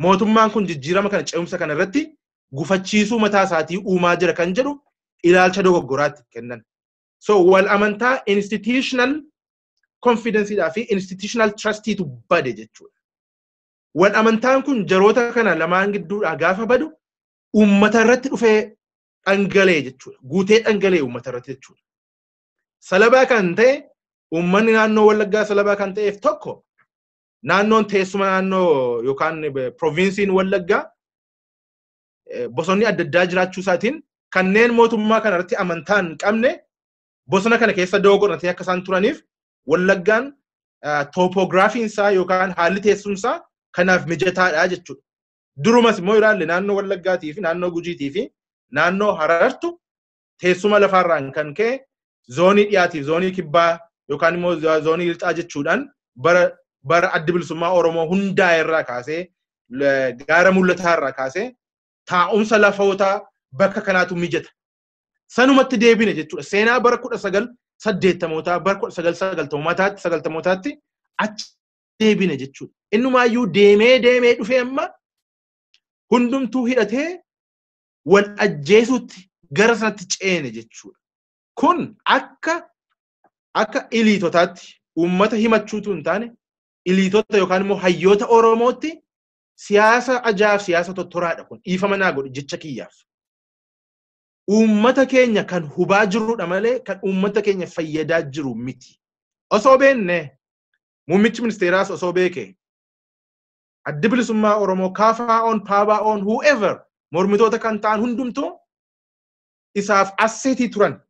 mootummaan kun jijjiirama kana, ce'umsa kana irratti gufachiisuu mataa isaatii uumaa jira kan jedhu ilaalcha dogoggoraatti kennan. So wal amantaa, institutional confidenceidhaa fi institutional trustiitu bade jechuudha. Wal amantaan kun jaroota kana lamaan gidduudhaa gaafa badu uummata irratti dhufee dhangalee jechuudha. Guutee dhangalee uummata irratti jechuudha. Salabaa kan ta'e uummanni naannoo Wallaggaa salabaa kan ta'eef tokko naannoon teessuma naannoo yookaan provinceiin Wallaggaa bosonni adda addaa jiraachuu isaatiin kanneen mootummaa kana irratti amantaa hin qabne bosona kana keessa doo godhatee akka isaan turaniif Wallaggaan topographyiin isaa yookaan haalli teessumsaa kanaaf mijataadha jechuudha. Durumas immoo ilaalle naannoo Wallaggaatii fi naannoo Gujiitii fi naannoo Harartu teessuma lafaarraan kan ka'e zoonii dhiyaatiif zoonii kibbaa yookaan immoo zoonii lixaa jechuudhaan bara Addi Bilisummaa Oromoo hundaa'e irraa kaasee, gaara mul'ataa irraa kaasee taa'umsa lafootaa bakka kanaatu mijata. Sanumatti deebine jechuudha. Seenaa bara 1980mootaa, bara 1990mootaatti achi deebine jechuudha. Innumaayyuu deemee deemee dhufee amma hundumtuu hidhatee wal ajjeesuutti gara sanatti ceene jechuudha. Kun akka eliteotaatti uummata himachuutu hin taane, eliteota yookaan immoo hayyoota Oromootti siyaasa ajaaf siyaasa tottoraadha kun, dhiifama naa godhi jecha kiyyaaf. Uummata keenya kan hubaa jirudha malee kan uummata keenya fayyadaa jiru miti. Osoo beenne, muummichi ministeeraas osoo beeke, Addi Bilisummaa Oromoo, KFO'n, PABO'n, whoever mormitoota kan ta'an hundumtuu isaaf assetii turan.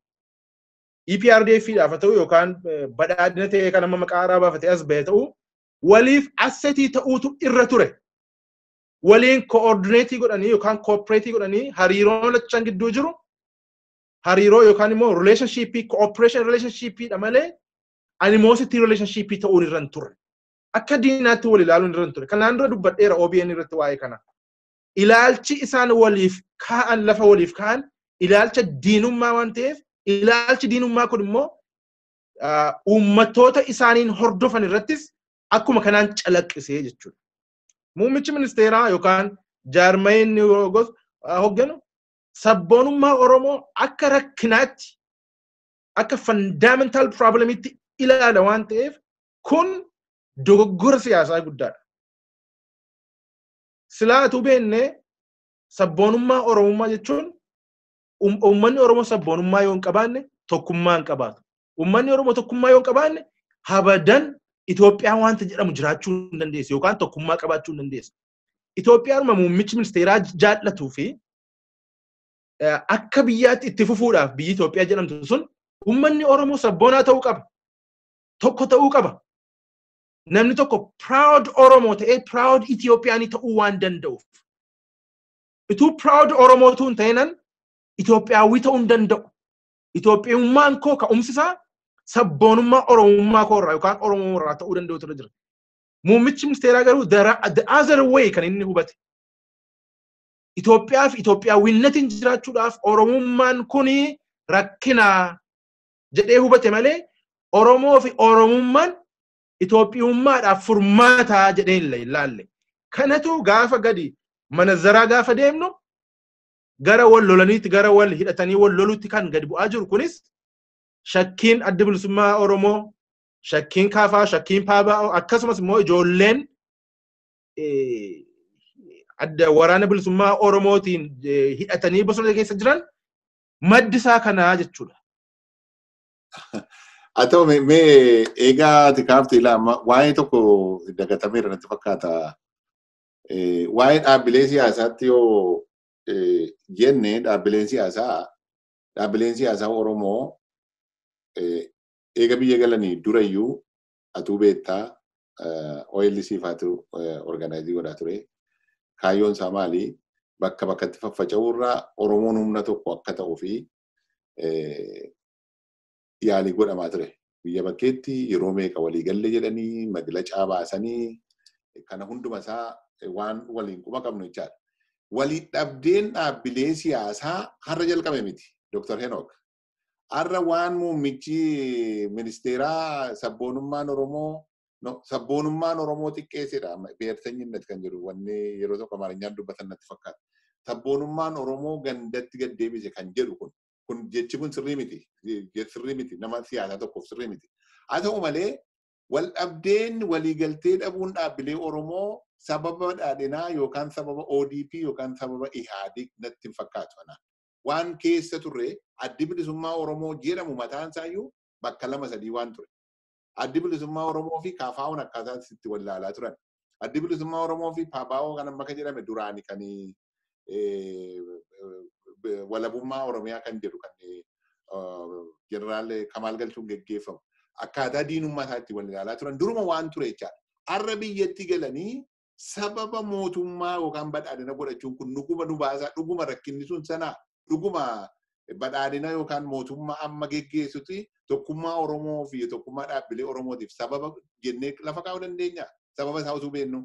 EPRDF dhaaf haa ta'u yookaan badhaadhina ta'ee kan amma maqaa haaraa baafatee as ba'e ta'u, waliif assetii ta'uutu irra ture. Waliin coordinate godhanii yookaan cooperate godhanii hariiroo lachan gidduu jiru hariiroo yookaan immoo relationship, cooperation relationship dha malee animosity relationship ta'uun irra hin turre. Akka diinaatti wal ilaaluun irra hin turre. Kanaan dura dubbadheera OBN irratti waa'ee kana. Ilaalchi isaan waliif kaa'an, lafa waliif kaa'an, ilaalcha diinummaa waan ta'eef, ilaalchi diinummaa kun immoo uummattoota isaaniin hordofan irrattis akkuma kanaan calaqqisee jechuudha. Muummichi ministeeraa yookaan jaarmayeen hogganu sabboonummaa Oromoo akka rakkinaatti, akka fundamental problemitti ilaala waan ta'eef, kun dogoggora siyaasaa guddaadha. Silaa beennee sabboonummaa Oromummaa jechuun, uummanni Oromoo sabboonummaa yoo hin qabaanne tokkummaa hin qabaatu. Uummanni Oromoo tokkummaa yoo hin qabaanne habadan Itoophiyaa wanta jedhamu jiraachuu hin dandeessu yookaan tokkummaa qabaachuu hin dandeessu. Itoophiyaanuma muummichi ministeeraa jaallatuu fi akka biyyaatti itti fufuudhaaf biyyi Itoophiyaa jedhamtu sun uummanni Oromoo sabboonaa ta'uu qaba. Tokko ta'uu qaba. Namni tokko proud Oromoo ta'ee proud Itoophiyaanii ta'uu waan danda'uuf. Ituu proud Oromootu hin ta'inan Itoophiyaawii ta'uu hin danda'u. Itoophiyummaan koo ka'umsi isaa sabboonummaa Oromummaa koo irraa yookaan Oromoo irraa ta'uu danda'u ture jira. Muummichi ministeeraa garuu the other way kan inni hubate. Itoophiyaa fi Itoophiyaawwinnatiin jiraachuudhaaf Oromummaan kuni rakkina jedhee hubate malee Oromoo fi Oromummaan Itoophiyummaadhaaf furmaataa jedhee hin ilaalle. Kanatu gaafa gadi manazzaraa gaafa deemnu gara wal lolaniitti, gara wal hidhatanii wal lolutti kan gadi bu'aa jiru kunis shakkiin Adda Bilisummaa Oromoo, shakkiin Kaafaa, shakkiin Paabaa, akkasumas immoo ijoolleen adda waraana bilisummaa Oromootiin hidhatanii bosona keessa jiran maddi isaa kanaa jechuudha. Haa ta'u, mee eegaa ati kaafte ilaa waa'ee tokko dagatameera natti fakkaata. Waa'ee dhaabbilee siyaasaatti yoo jenne, dhaabbileen siyaasaa Oromoo eega biyya galanii durayyuu atuu beektaa, OLC faatu organize godhaa ture. Kaayyoon isaa maali? Bakka bakkatti faffaca'uu irraa Oromoon humna tokko akka ta'uu fi yaalii godhamaa ture. Biyya bakkeetti yeroo meeqa walii galle jedhanii maglacaa baasanii kana hunduma isaa waan waliin quba qabnu jechaadha. Walii dhabdeen dhaabbilee siyaasaa har'a jalqabe miti, Dr. Henok. Har'a waan muummichi ministeeraa sabboonummaan Oromoo, no, sabboonummaan Oromoo xiqqeessedha. ብሔርተኝነት kan jedhu wanni yeroo tokko Amaarinyaan dubbatan natti fakkaata. Sabboonummaan Oromoo gandatti gad deebise kan jedhu kun jechi kun sirrii miti. Sirrii miti. Nama siyaasaa tokkoof sirrii miti. Haa ta'u malee, wal dhabdeen waliigaltee dhabuun dhaabbilee Oromoo sababa badhaadhinaa yookaan sababa ODP yookaan sababa Ihaadig natti hin fakkaatu anaan. Waan keessa turre, Addi Bilisummaa Oromoo jedhamu mataan isaayyuu bakka lama sadii waan ture. Addi Bilisummaa Oromoo fi KFO'n akkaataa itti wallaalaa turan. Addi Bilisummaa Oromoo fi PABO kan amma kan jedhame duraani kan walabummaa Oromiyaa kan jedhu kan Jeneraal Kamaal Galchuun geggeeffamu. Akkaataa diinummaa isaa itti wal ilaalaa turan duruma waan ture jechaadha. Har'a biyyatti galanii sababa mootummaa yookaan badhaadhina godhachuun kun dhuguma nu baasaa, dhuguma rakkinni sun sanaa, dhuguma badhaadhina yookaan mootummaa amma geggeessuti tokkummaa Oromoo fi tokkummaa dhaabbilee Oromootiif sababa jennee lafa kaa'uu dandeenya. Sababa isaa osoo beeknu.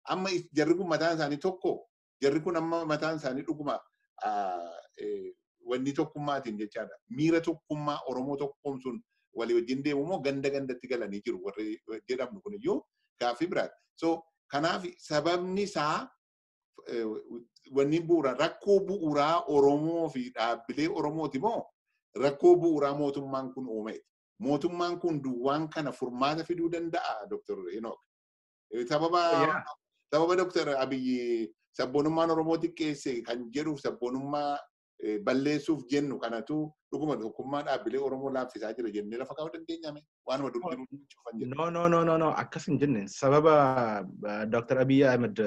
Amma jarri kun mataan isaanii tokko, jarri kun amma mataan isaanii dhuguma wanni tokkummaatiin jechaadha. Miira tokkummaa Oromoo tokkoomsuun walii wajjin deemu moo ganda gandatti galanii jiru warri jedhamnu kun iyyuu gaaffii biraati. So kanaaf sababni isaa wanni bu'uura rakkoo bu'uuraa Oromoo fi dhaabbilee Oromooti moo rakkoo bu'uuraa mootummaan kun uumeeti? Mootummaan kun duwwaan kana furmaata fiduu danda'a, Dr. Enoch? Sababa Dr. Abiyyi sabboonummaan Oromoo xiqqeesse kan jedhuuf sabboonummaa balleessuuf jennu kanatu dhuguma tokkummaa dhaabbilee Oromoo laaffisaa jira jennee lafa kaa'uu dandeenyame waanuma dur jiru cufan jedhu. No, no, no, no, no, akkas hin jenne. Sababa Dr. Abiy Ahmed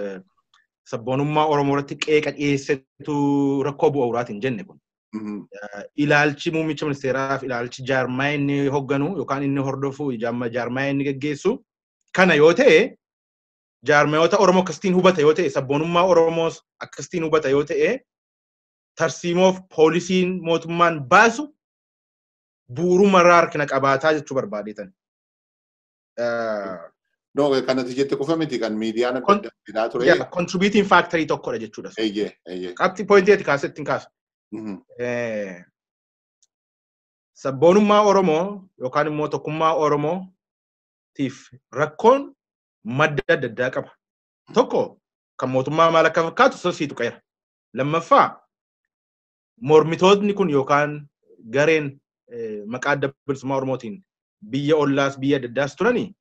sabboonummaa Oromoo irratti qeeqa dhiyeessetu rakkoo bu'uuraati hin jenne kun. Ilaalchi muummicha ministeeraa fi ilaalchi jaarmaa inni hogganu yookaan inni hordofu, jaarmaa inni geggeessu kana yoo ta'e, jaarmayoota Oromoo akkasitiin hubata yoo ta'e, sabboonummaa Oromoos akkasitiin hubata yoo ta'e, tarsiimoof poolisiin mootummaan baasu bu'uurumarraa harkina qabaataa jechuu barbaadeetan. No, kanatti jette qofa miti, kan miidiyaan adda addaa fidaa ture. Yeah, contributing factory tokkodha jechuudha. Eeyyee, eeyyee. Qabxii pointii ati kaasetti hin kaasu. Sabboonummaa Oromoo yookaan immoo tokkummaa Oromootiif rakkoon madda adda addaa qaba. Tokko kan mootummaa maal akka fakkaatu sosii tuqeera. Lammaffaa, mormitootni kun yookaan gareen maqaa Adda Bilisummaa Oromootiin biyya ollaas biyya adda addaas turanii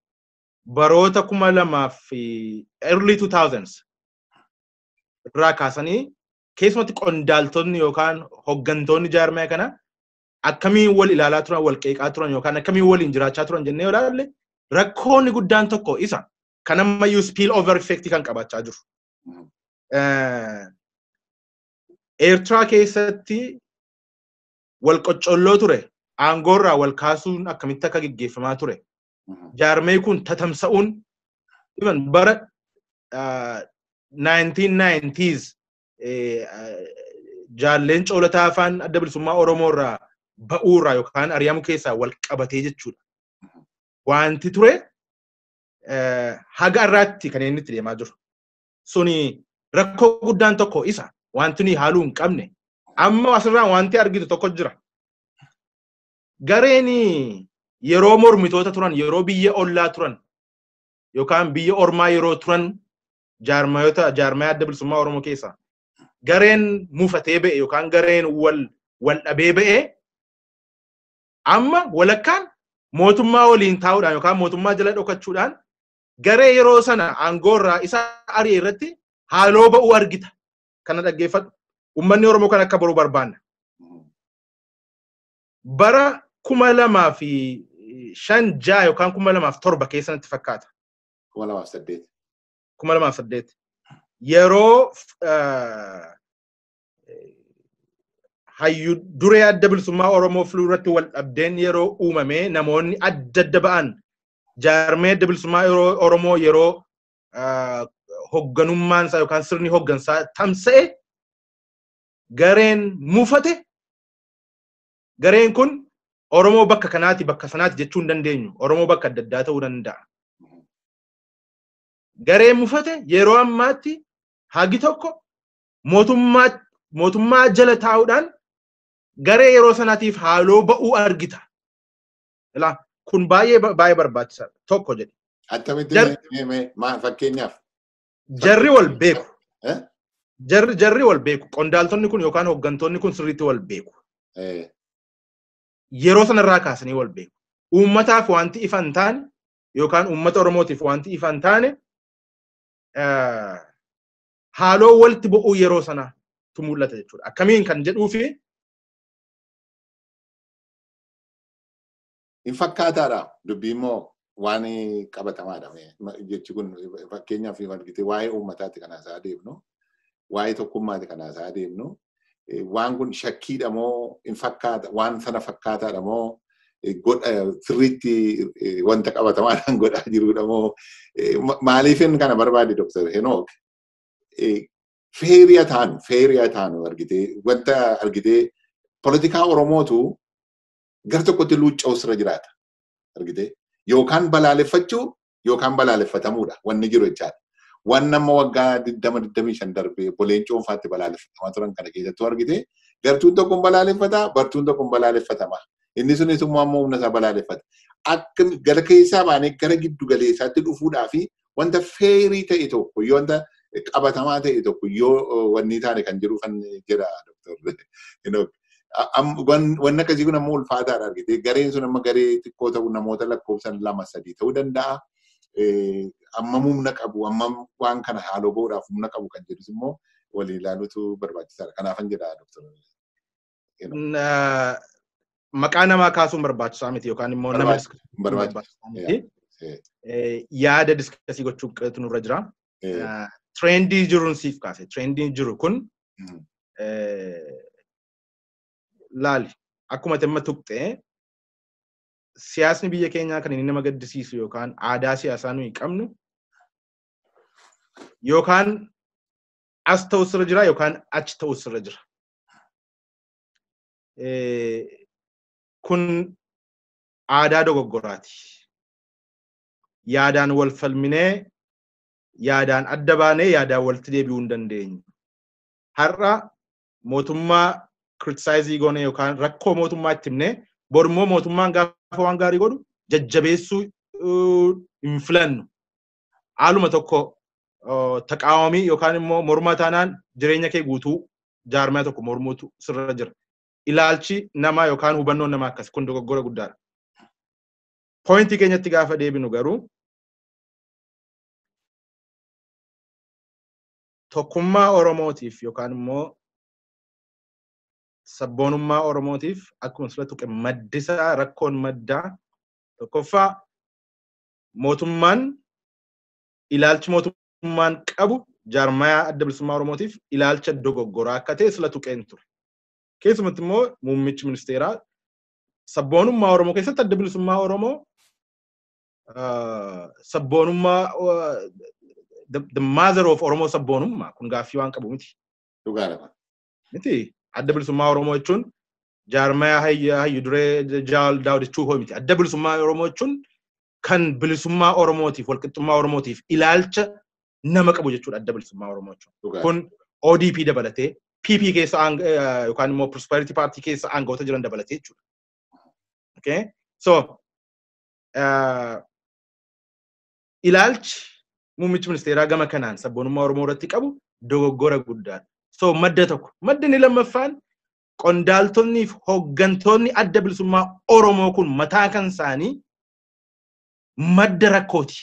baroota 2000 fi early 2000s irraa kaasanii keessumatti qondaaltonni yookaan hoggantoonni jaarmaya kana akkamiin wal ilaalaa turan, wal qeeqaa turan yookaan akkamiin waliin jiraachaa turan jennee yoo ilaalle, rakkoonni guddaan tokko isa kan ammayyuu spill over effect kan qabaachaa jiru. Eertiraa keessatti wal qoccolloo ture, aangoorraa wal kaasuun akkamitti akka geggeeffamaa ture. Jaarmee kun tatamsa'uun even bara 1990s Jaalleen Coolataa afaan Adda Bilisummaa Oromoo irraa ba'uurraa yookaan ari'amu keessaa wal qabatee jechuudha. Wanti ture haga irraatti kan inni itti deemaa jiru. Suni rakkoo guddaan tokko isa wanti nuyi haaluu hin qabne. Amma asirraa wanti argitu tokko jira. Gareen yeroo mormitoota turan, yeroo biyya ollaa turan yookaan biyya ormaa yeroo turan jaarmayoota jaarmaya Adda Bilisummaa Oromoo keessaa gareen mufatee ba'e yookaan gareen wal dhabee ba'e amma walakkaan mootummaa waliin taa'uudhaan yookaan mootummaa jala dhokachuudhaan garee yeroo sana aangoo irraa isa ari'e irratti haaloo ba'uu argita. Kana dhaggeeffadhu. Uummanni Oromoo kan akka boruu barbaanna. Bara 2005 6 yookaan 2007 keessa natti fakkaata. 2008. 2008. Yeroo hayyu duree Adda Bilisummaa Oromoo filuu irratti wal dhabdeen yeroo uumame namoonni adda adda ba'an jaarmee Adda Bilisummaa Oromoo yeroo hogganummaan isaa yookaan sirni hoggansaa tamsa'e gareen mufate gareen kun Oromoo bakka kanaati bakka sanaati jechuu hin dandeenyu. Oromoo bakka adda addaa ta'uu danda'a. Gareen mufate yeroo ammaatti hagi tokko mootummaa jala taa'uudhaan garee yeroo sanaatiif haaloo ba'uu argita. Ilaa kun baay'ee baay'ee barbaachisaadha. Tokko jedhe. Attamitti maal fakkeenyaaf? Jarri wal beeku. Jarri wal beeku. Qondaaltonni kun yookaan hooggantoonni kun sirriitti wal beeku. Yeroo sanarraa kaasanii wal beeku. Uummataaf wanti ifa hin taane yookaan uummata Oromootiif wanti ifa hin taane haaloo walitti bu'uu yeroo sanaatu mul'ata jechuudha. Akkamiin kan jedhuu fi Hin fakkaataadha. Dubbii immoo waan qabatamaadha. Jechi kun fakkeenyaaf argite waa'ee uummataati kan haasaa deemnu, waa'ee tokkummaati kan haasaa deemnu. Waan kun shakkiidha moo hin fakkaata, waan sana fakkaataadha moo godha sirriitti wanta qabatamaadhaan godhaa jirudha moo maaliifin kana barbaade Dr. Henook feeriyaa taanu argitee wanta argitee politikaa Oromootu gar tokkotti luucca'u sirra jiraata argitee yookaan balaaleffachuu yookaan balaaleffatamuudha wanni jiru jechaadha. Waan nama waggaa 20-25 darbee boleen coonfaatti balaaleffatamaa turan kana keessattuu argitee gartuun tokko balaaleffata, bartuun tokko balaaleffatama. Inni sunis immoo ammoo humna isaa balaaleffata. Akka gara keessaa baanee gara giddu galeessaatti dhufuudhaa fi wanta feerii ta'e tokko yoo wanta qabatamaa ta'e tokko yoo wanni taane kan jiru kan jedha Dr. Wanni akkasii kun ammoo ulfaataadha argitee gareen sun amma garee xiqqoo ta'u namoota lakkoofsan 2-3 ta'uu danda'a. Ammam humna qabu, ammam waan kana haaloo ba'uudhaaf humna qabu kan jedhus immoo walii ilaaluutu barbaachisaadha. Kanaafan jedha Dr. Maqaa namaa kaasuun barbaachisaa miti yookaan immoo nama barbaachisaa miti. Yaada diskasii gochuu nurra jira. Trendii jiruun siif kaase. Trendiin jiru kun laali akkuma amma tuqxee siyaasni biyya keenyaa kan inni nama gaddisiisu yookaan aadaa siyaasaa nuyi qabnu yookaan as ta'u sirra jira yookaan achi ta'u sirra jira. Kun aadaa dogoggoraati. Yaadaan wal falminee, yaadaan adda baanee, yaadaan walitti deebi'uu hin dandeenyu. Har'a mootummaa kiritisaayiizii goone yookaan rakkoo mootummaa itti himnee borummoo mootummaan gaafa waan gaarii godhu jajjabeessuu hin filannu. Haaluma tokko taqaawamii yookaan immoo mormaa taanaan jireenya kee guutuu jaarmaya tokko mormuutu sirra jira. Ilaalchi namaa yookaan hubannoon namaa akkas kun dogoggora guddaadha. Poointii keenyatti gaafa deebinu garuu tokkummaa Oromootiif yookaan immoo sabboonummaa Oromootiif akkuma sila tuqe maddisaa rakkoon maddaa tokkoffaa mootummaan ilaalchi mootummaan qabu jaarmayaa Adda Bilisummaa Oromootiif ilaalcha dogoggoraa akka ta'e sila tuqeen ture. Keessumatti immoo muummichi ministeeraa sabboonummaa Oromoo keessatti Adda Bilisummaa Oromoo sabboonummaa the mother of Oromoo sabboonummaa kun gaaffii waan qabu miti. Dhugaadha. Miti adda bilisummaa Oromoo jechuun jaarmaya hayyu duree Jaal Daawud jechuu miti. Adda bilisummaa Oromoo jechuun kan bilisummaa Oromootiif walqixxummaa Oromootiif ilaalcha nama qabu jechuudha adda bilisummaa Oromoo jechuun. Kun ODP dabalatee PP keessa yookaan immoo Prosperity Party keessa aangawoota jiran dabalatee jechuudha. Okay? So ilaalchi muummichi ministeeraa gama kanaan sabboonummaa Oromoo irratti qabu dogoggora guddaadha. So madda tokko. Maddi inni lammaffaan qondaaltonni fi hooggantoonni adda bilisummaa Oromoo kun mataa kan isaanii madda rakkooti.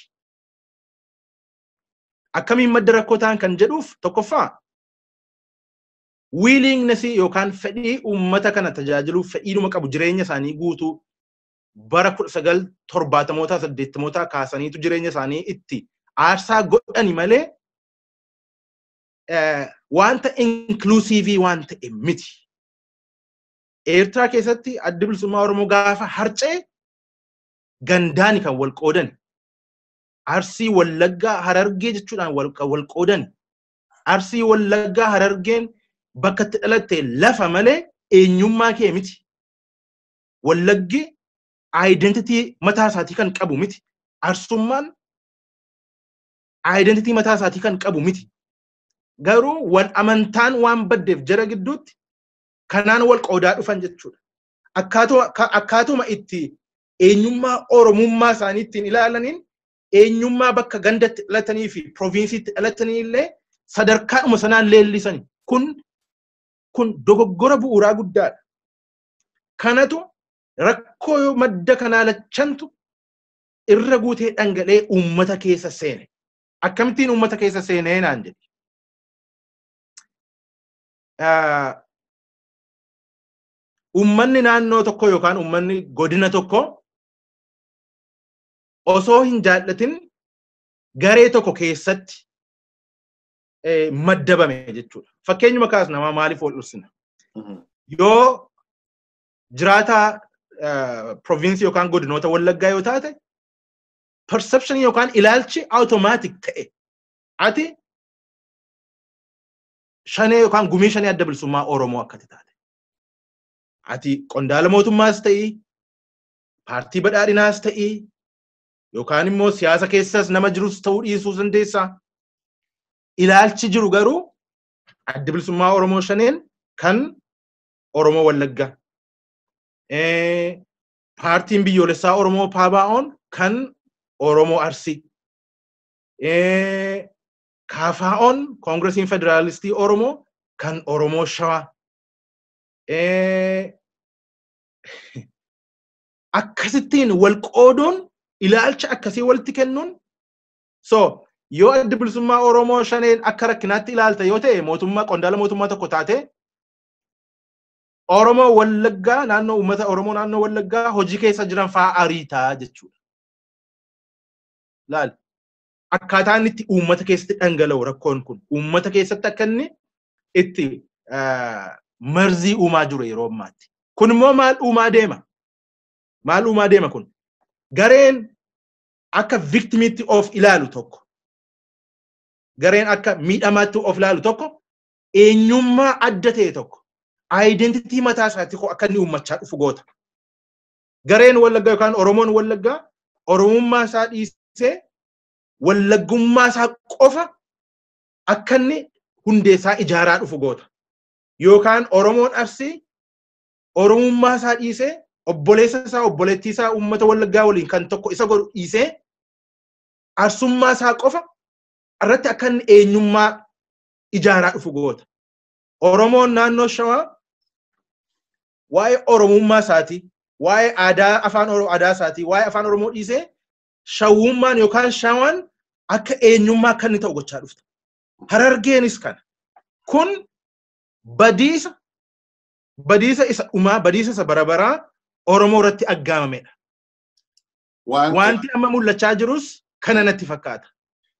Akkamiin madda rakkoo ta'an kan jedhuuf tokkoffaa willingness yookaan fedhii uummata kana tajaajiluuf fedhiidhuma qabu jireenya isaanii guutuu bara 1970moota 80moota kaasaniitu jireenya isaanii itti aarsaa godhani malee wanta inclusive waan ta'e miti. Eertiraa keessatti addi bilisummaa Oromoo gaafa harcee gandaani kan wal qoodan. Arsii, Wallaggaa, Harargee jechuudhaan wal qoodan. Arsii, Wallaggaa, Harargeen bakka itti dhalatte lafa malee eenyummaa kee miti. Wallaggi identity mataa isaatii kan qabu miti. Arsummaan identity mataa isaatii kan qabu miti. Garuu wal amantaan waan baddeef jara gidduutti kanaan wal qoodaa dhufan jechuudha. Akkaatuma itti eenyummaa Oromummaa isaanii ittiin ilaalaniin eenyummaa bakka gandatti dhalatanii fi provinsiitti dhalatanii illee sadarkaadhuma sanaan leellisani. Kun dogoggora bu'uuraa guddaadha. Kanatu rakkoo madda kanaa lachantu irra guutee dhangala'ee uummata keessa seene. Akkamittiin uummata keessa seenee naan jedhe. Uummanni naannoo tokko yookaan uummanni godina tokko osoo hin jaallatin garee tokko keessatti maddabame jechuudha. Fakkeenyuma kaas namaa maaliif wal dhursina? Yoo jiraataa provinsii yookaan godinoota Wallaggaa yoo taate perception yookaan ilaalchi automatic ta'e ati shanee yookaan gumii shanee adda bilisummaa Oromoo akkati taate. Ati qondaala mootummaas ta'ii, paartii badhaadhinaas ta'ii, yookaan immoo siyaasa keessas nama jirus ta'uu dhiisuu dandeessaa. Ilaalchi jiru garuu adda bilisummaa Oromoo shaneen kan Oromoo Wallaggaa. Paartiin biyyoolessaa Oromoo PABO'n kan Oromoo Arsii. KFO'n Koongiresiin Federaalistii Oromoo kan Oromoo Shawaa. Akkasittiin wal qooduun ilaalcha akkasii walitti kennuun so yoo adda bilisummaa Oromoo shaneen akka rakkinaatti ilaalta yoo ta'e mootummaa qondaala mootummaa tokko taate Oromoo Wallaggaa naannoo uummata Oromoo naannoo Wallaggaa hojii keessa jiran fa'aa ariitaa jechuudha. Laal akkaataa inni itti uummata keessatti dhangala'u rakkoon kun uummata keessatti akka inni itti marzii uumaa jiru yeroo ammaatti. Kun immoo maal uumaa deema? Maal uumaa deema kun? Gareen akka victimiitti of ilaalu tokko, gareen akka miidhamaatti of ilaalu tokko, eenyummaa adda ta'e tokko, identity mataa isaatti akka inni uummachaa dhufu goota. Gareen Wallaggaa yookaan Oromoon Wallaggaa Oromummaa isaa dhiisee Wallaggummaa isaa qofa akka inni hundeessaa ijaaraa dhufu goota. Yookaan Oromoon Arsii Oromummaa isaa dhiisee obboleessa isaa obboleettii isaa uummata Wallaggaa waliin kan tokko isa godhu dhiisee Arsummaa isaa qofa irratti akka inni eenyummaa ijaaraa dhufu goota. Oromoon naannoo Shawaa waa'ee Oromummaa isaatii, waa'ee aadaa afaan aadaa isaatii, waa'ee afaan Oromoo dhiisee shawummaan yookaan shawaan akka eenyummaa akka inni ta'u gochaa dhufta. Harargeenis kana. Kun badiisa isa dhumaa, badiisa isa barabaraa Oromoo irratti aggaamamedha. Wanti amma mul'achaa jirus kana natti fakkaata.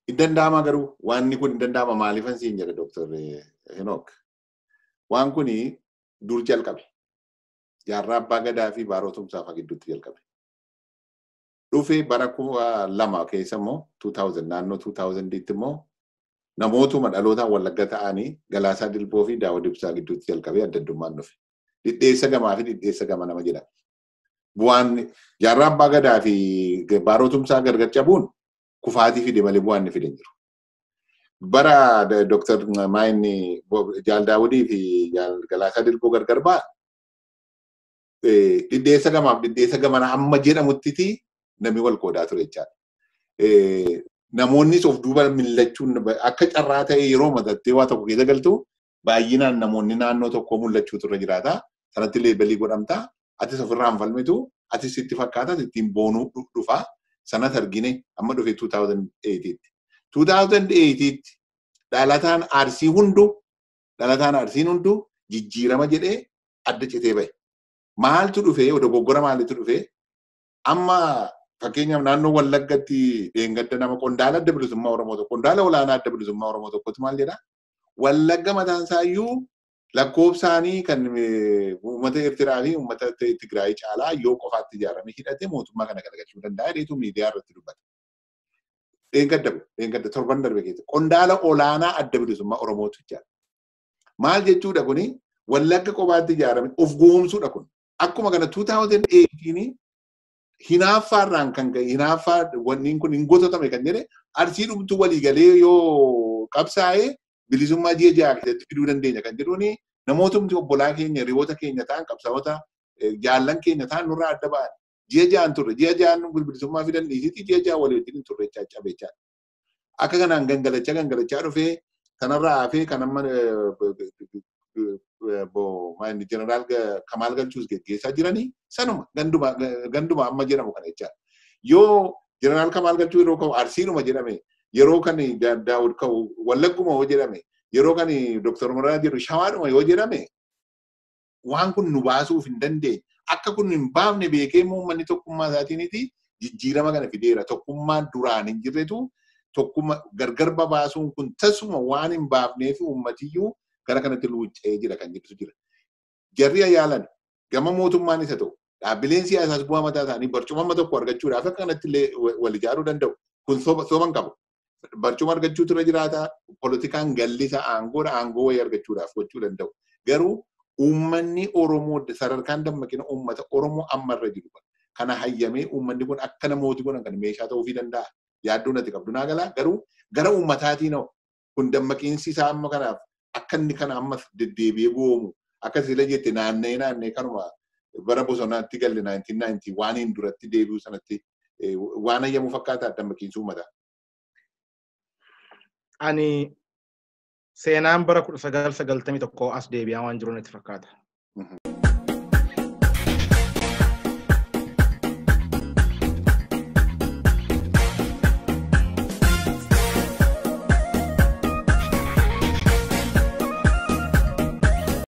Hin danda'ama garuu wanni kun hin danda'ama maaliifan siin jedha Dr. Henook. Waan kuni dur jalqabe. Jaarraa Abbaa Gadaa fi Baaroo Tumsaa fa'aa gidduutti jalqabe. Dhufee bara 2000 keessa immoo 2000 naannoo 2000 immoo Namootuma dhalootaan Wallagga ta'anii Galaasaa Dilboo fi Daawud Ibsaa gidduutti jalqabee adda addummaan dhufe. Dhidheessa gamaa fi dhidheessa gama nama jedhama. Bu'aan Jaarraa Abbaa Gadaa fi Baaroo Tumsaa gargar cabuun kufaatii fide malee bu'aan inni fide hin jiru. Bara Dr. Maayinni Jaal Daawudii fi Jaal Galaasaa Dilboo gargar ba'a. Dhidheessa gamaaf dhidheessa gamana amma jedhamuttiti namni wal qoodaa ture jechaadha. Namoonnis of duuba millachuun akka carraa ta'e yeroo matattee waa tokko keessa galtu baay'inaan namoonni naannoo tokkoo mul'achuutu irra jiraata. Sanatti leebelii godhamta. Atis ofirraa hin falmitu. Atis sitti fakkaata. Ittiin boonuu dhufa. Sanas argine amma dhufe 2008tti. 2008tti dhalataan Arsii hunduu dhalataan Arsiin hunduu jijjiirama jedhee adda citee bahe. Maaltu dhufee dogoggora maalitu dhufee amma fakkeenyaaf naannoo Wallaggatti dheengadda nama qondaala adda bilisummaa Oromoo tokko qondaala olaanaa adda bilisummaa Oromoo tokkotu maal jedhaa? Wallagga mataan isaayyuu lakkoofsaanii kan uummata Eertiraa fi uummata Tigraay caalaa yoo qofaatti ijaarame hidhate mootummaa kana garagalchuu danda'a jedheetu miidiyaa irratti dubbata. Dheengadda torban darbe keessa qondaala olaanaa adda bilisummaa Oromootu ijaara. Maal jechuudha kuni Wallagga qofaatti ijaarame of goomsuudha kun. Akkuma kana 2018 hinaaffaarraan kan ka'e hinaaffaa wanni kun hin gototame kan jedhe Arsii dhumtuu waliigalee yoo qabsaa'ee bilisummaa ji'a ja'a keessatti fiduu dandeenya kan jedhuuni namootumti obbolaa keenya hiriyoota keenya ta'an qabsaa'ota jaallan keenya ta'an nurraa adda ba'an ji'a ja'an turre ji'a ja'an bilisummaa fidan dhiisitti ji'a ja'a walii wajjin turre caccabechaa. Akka kanaan gangalachaa gangalachaa dhufee kanarraa hafee kan amma jeneraal Kamaal Galchuus geggeessaa jiranii sanuma ganduma amma jedhamu kana jechaadha. Yoo jeneraal Kamaal Galchuu yeroo ka'u Arsiidhuma jedhame yeroo kan Daawud ka'u Wallagguma yoo jedhame yeroo kan Dr. Mararaa jedhu Shawaadhuma yoo jedhame waan kun nu baasuuf hin dandeenye. Akka kun hin baafne beekee uummanni tokkummaa isaatiiniti jijjiirama kana fideera. Tokkummaan duraan hin jirretu tokkummaa gargar babaasuun kun tasuma waan hin baafneef uummatiyyuu gara kanatti luuccee jira kan jedhutu jira. Jarri yaalan gama mootummaan isa ta'u dhaabbileen siyaasaas bu'aa mataa isaanii barcuma amma tokko argachuudhaaf akka kanatti illee wal ijaaruu danda'u. Kun soba hin qabu. Barcuma argachuutu irra jiraata. Poolitikaan gallisa aangoodha aangoo wayii argachuudhaaf gochuu danda'u. Garuu uummanni Oromoo sadarkaan dammaqina uummata Oromoo ammarra jiru kana hayyamee uummanni kun akka namooti godhan kan meeshaa ta'uufii danda'a. Yaaddoo natti qabdu naa galaa garuu gara uummataatiin kun dammaqiinsi isaa amma kanaaf akka inni kana ammas deddeebi'ee goomu akka sila jette naanna'ee naanna'ee kanuma bara bosonaatti galle 1990 waan hin duratti deebi'u sanatti waan hayyamu fakkaata dammaqiinsi uummataa. Ani seenaan bara 1991 as deebi'aa waan jiru natti fakkaata.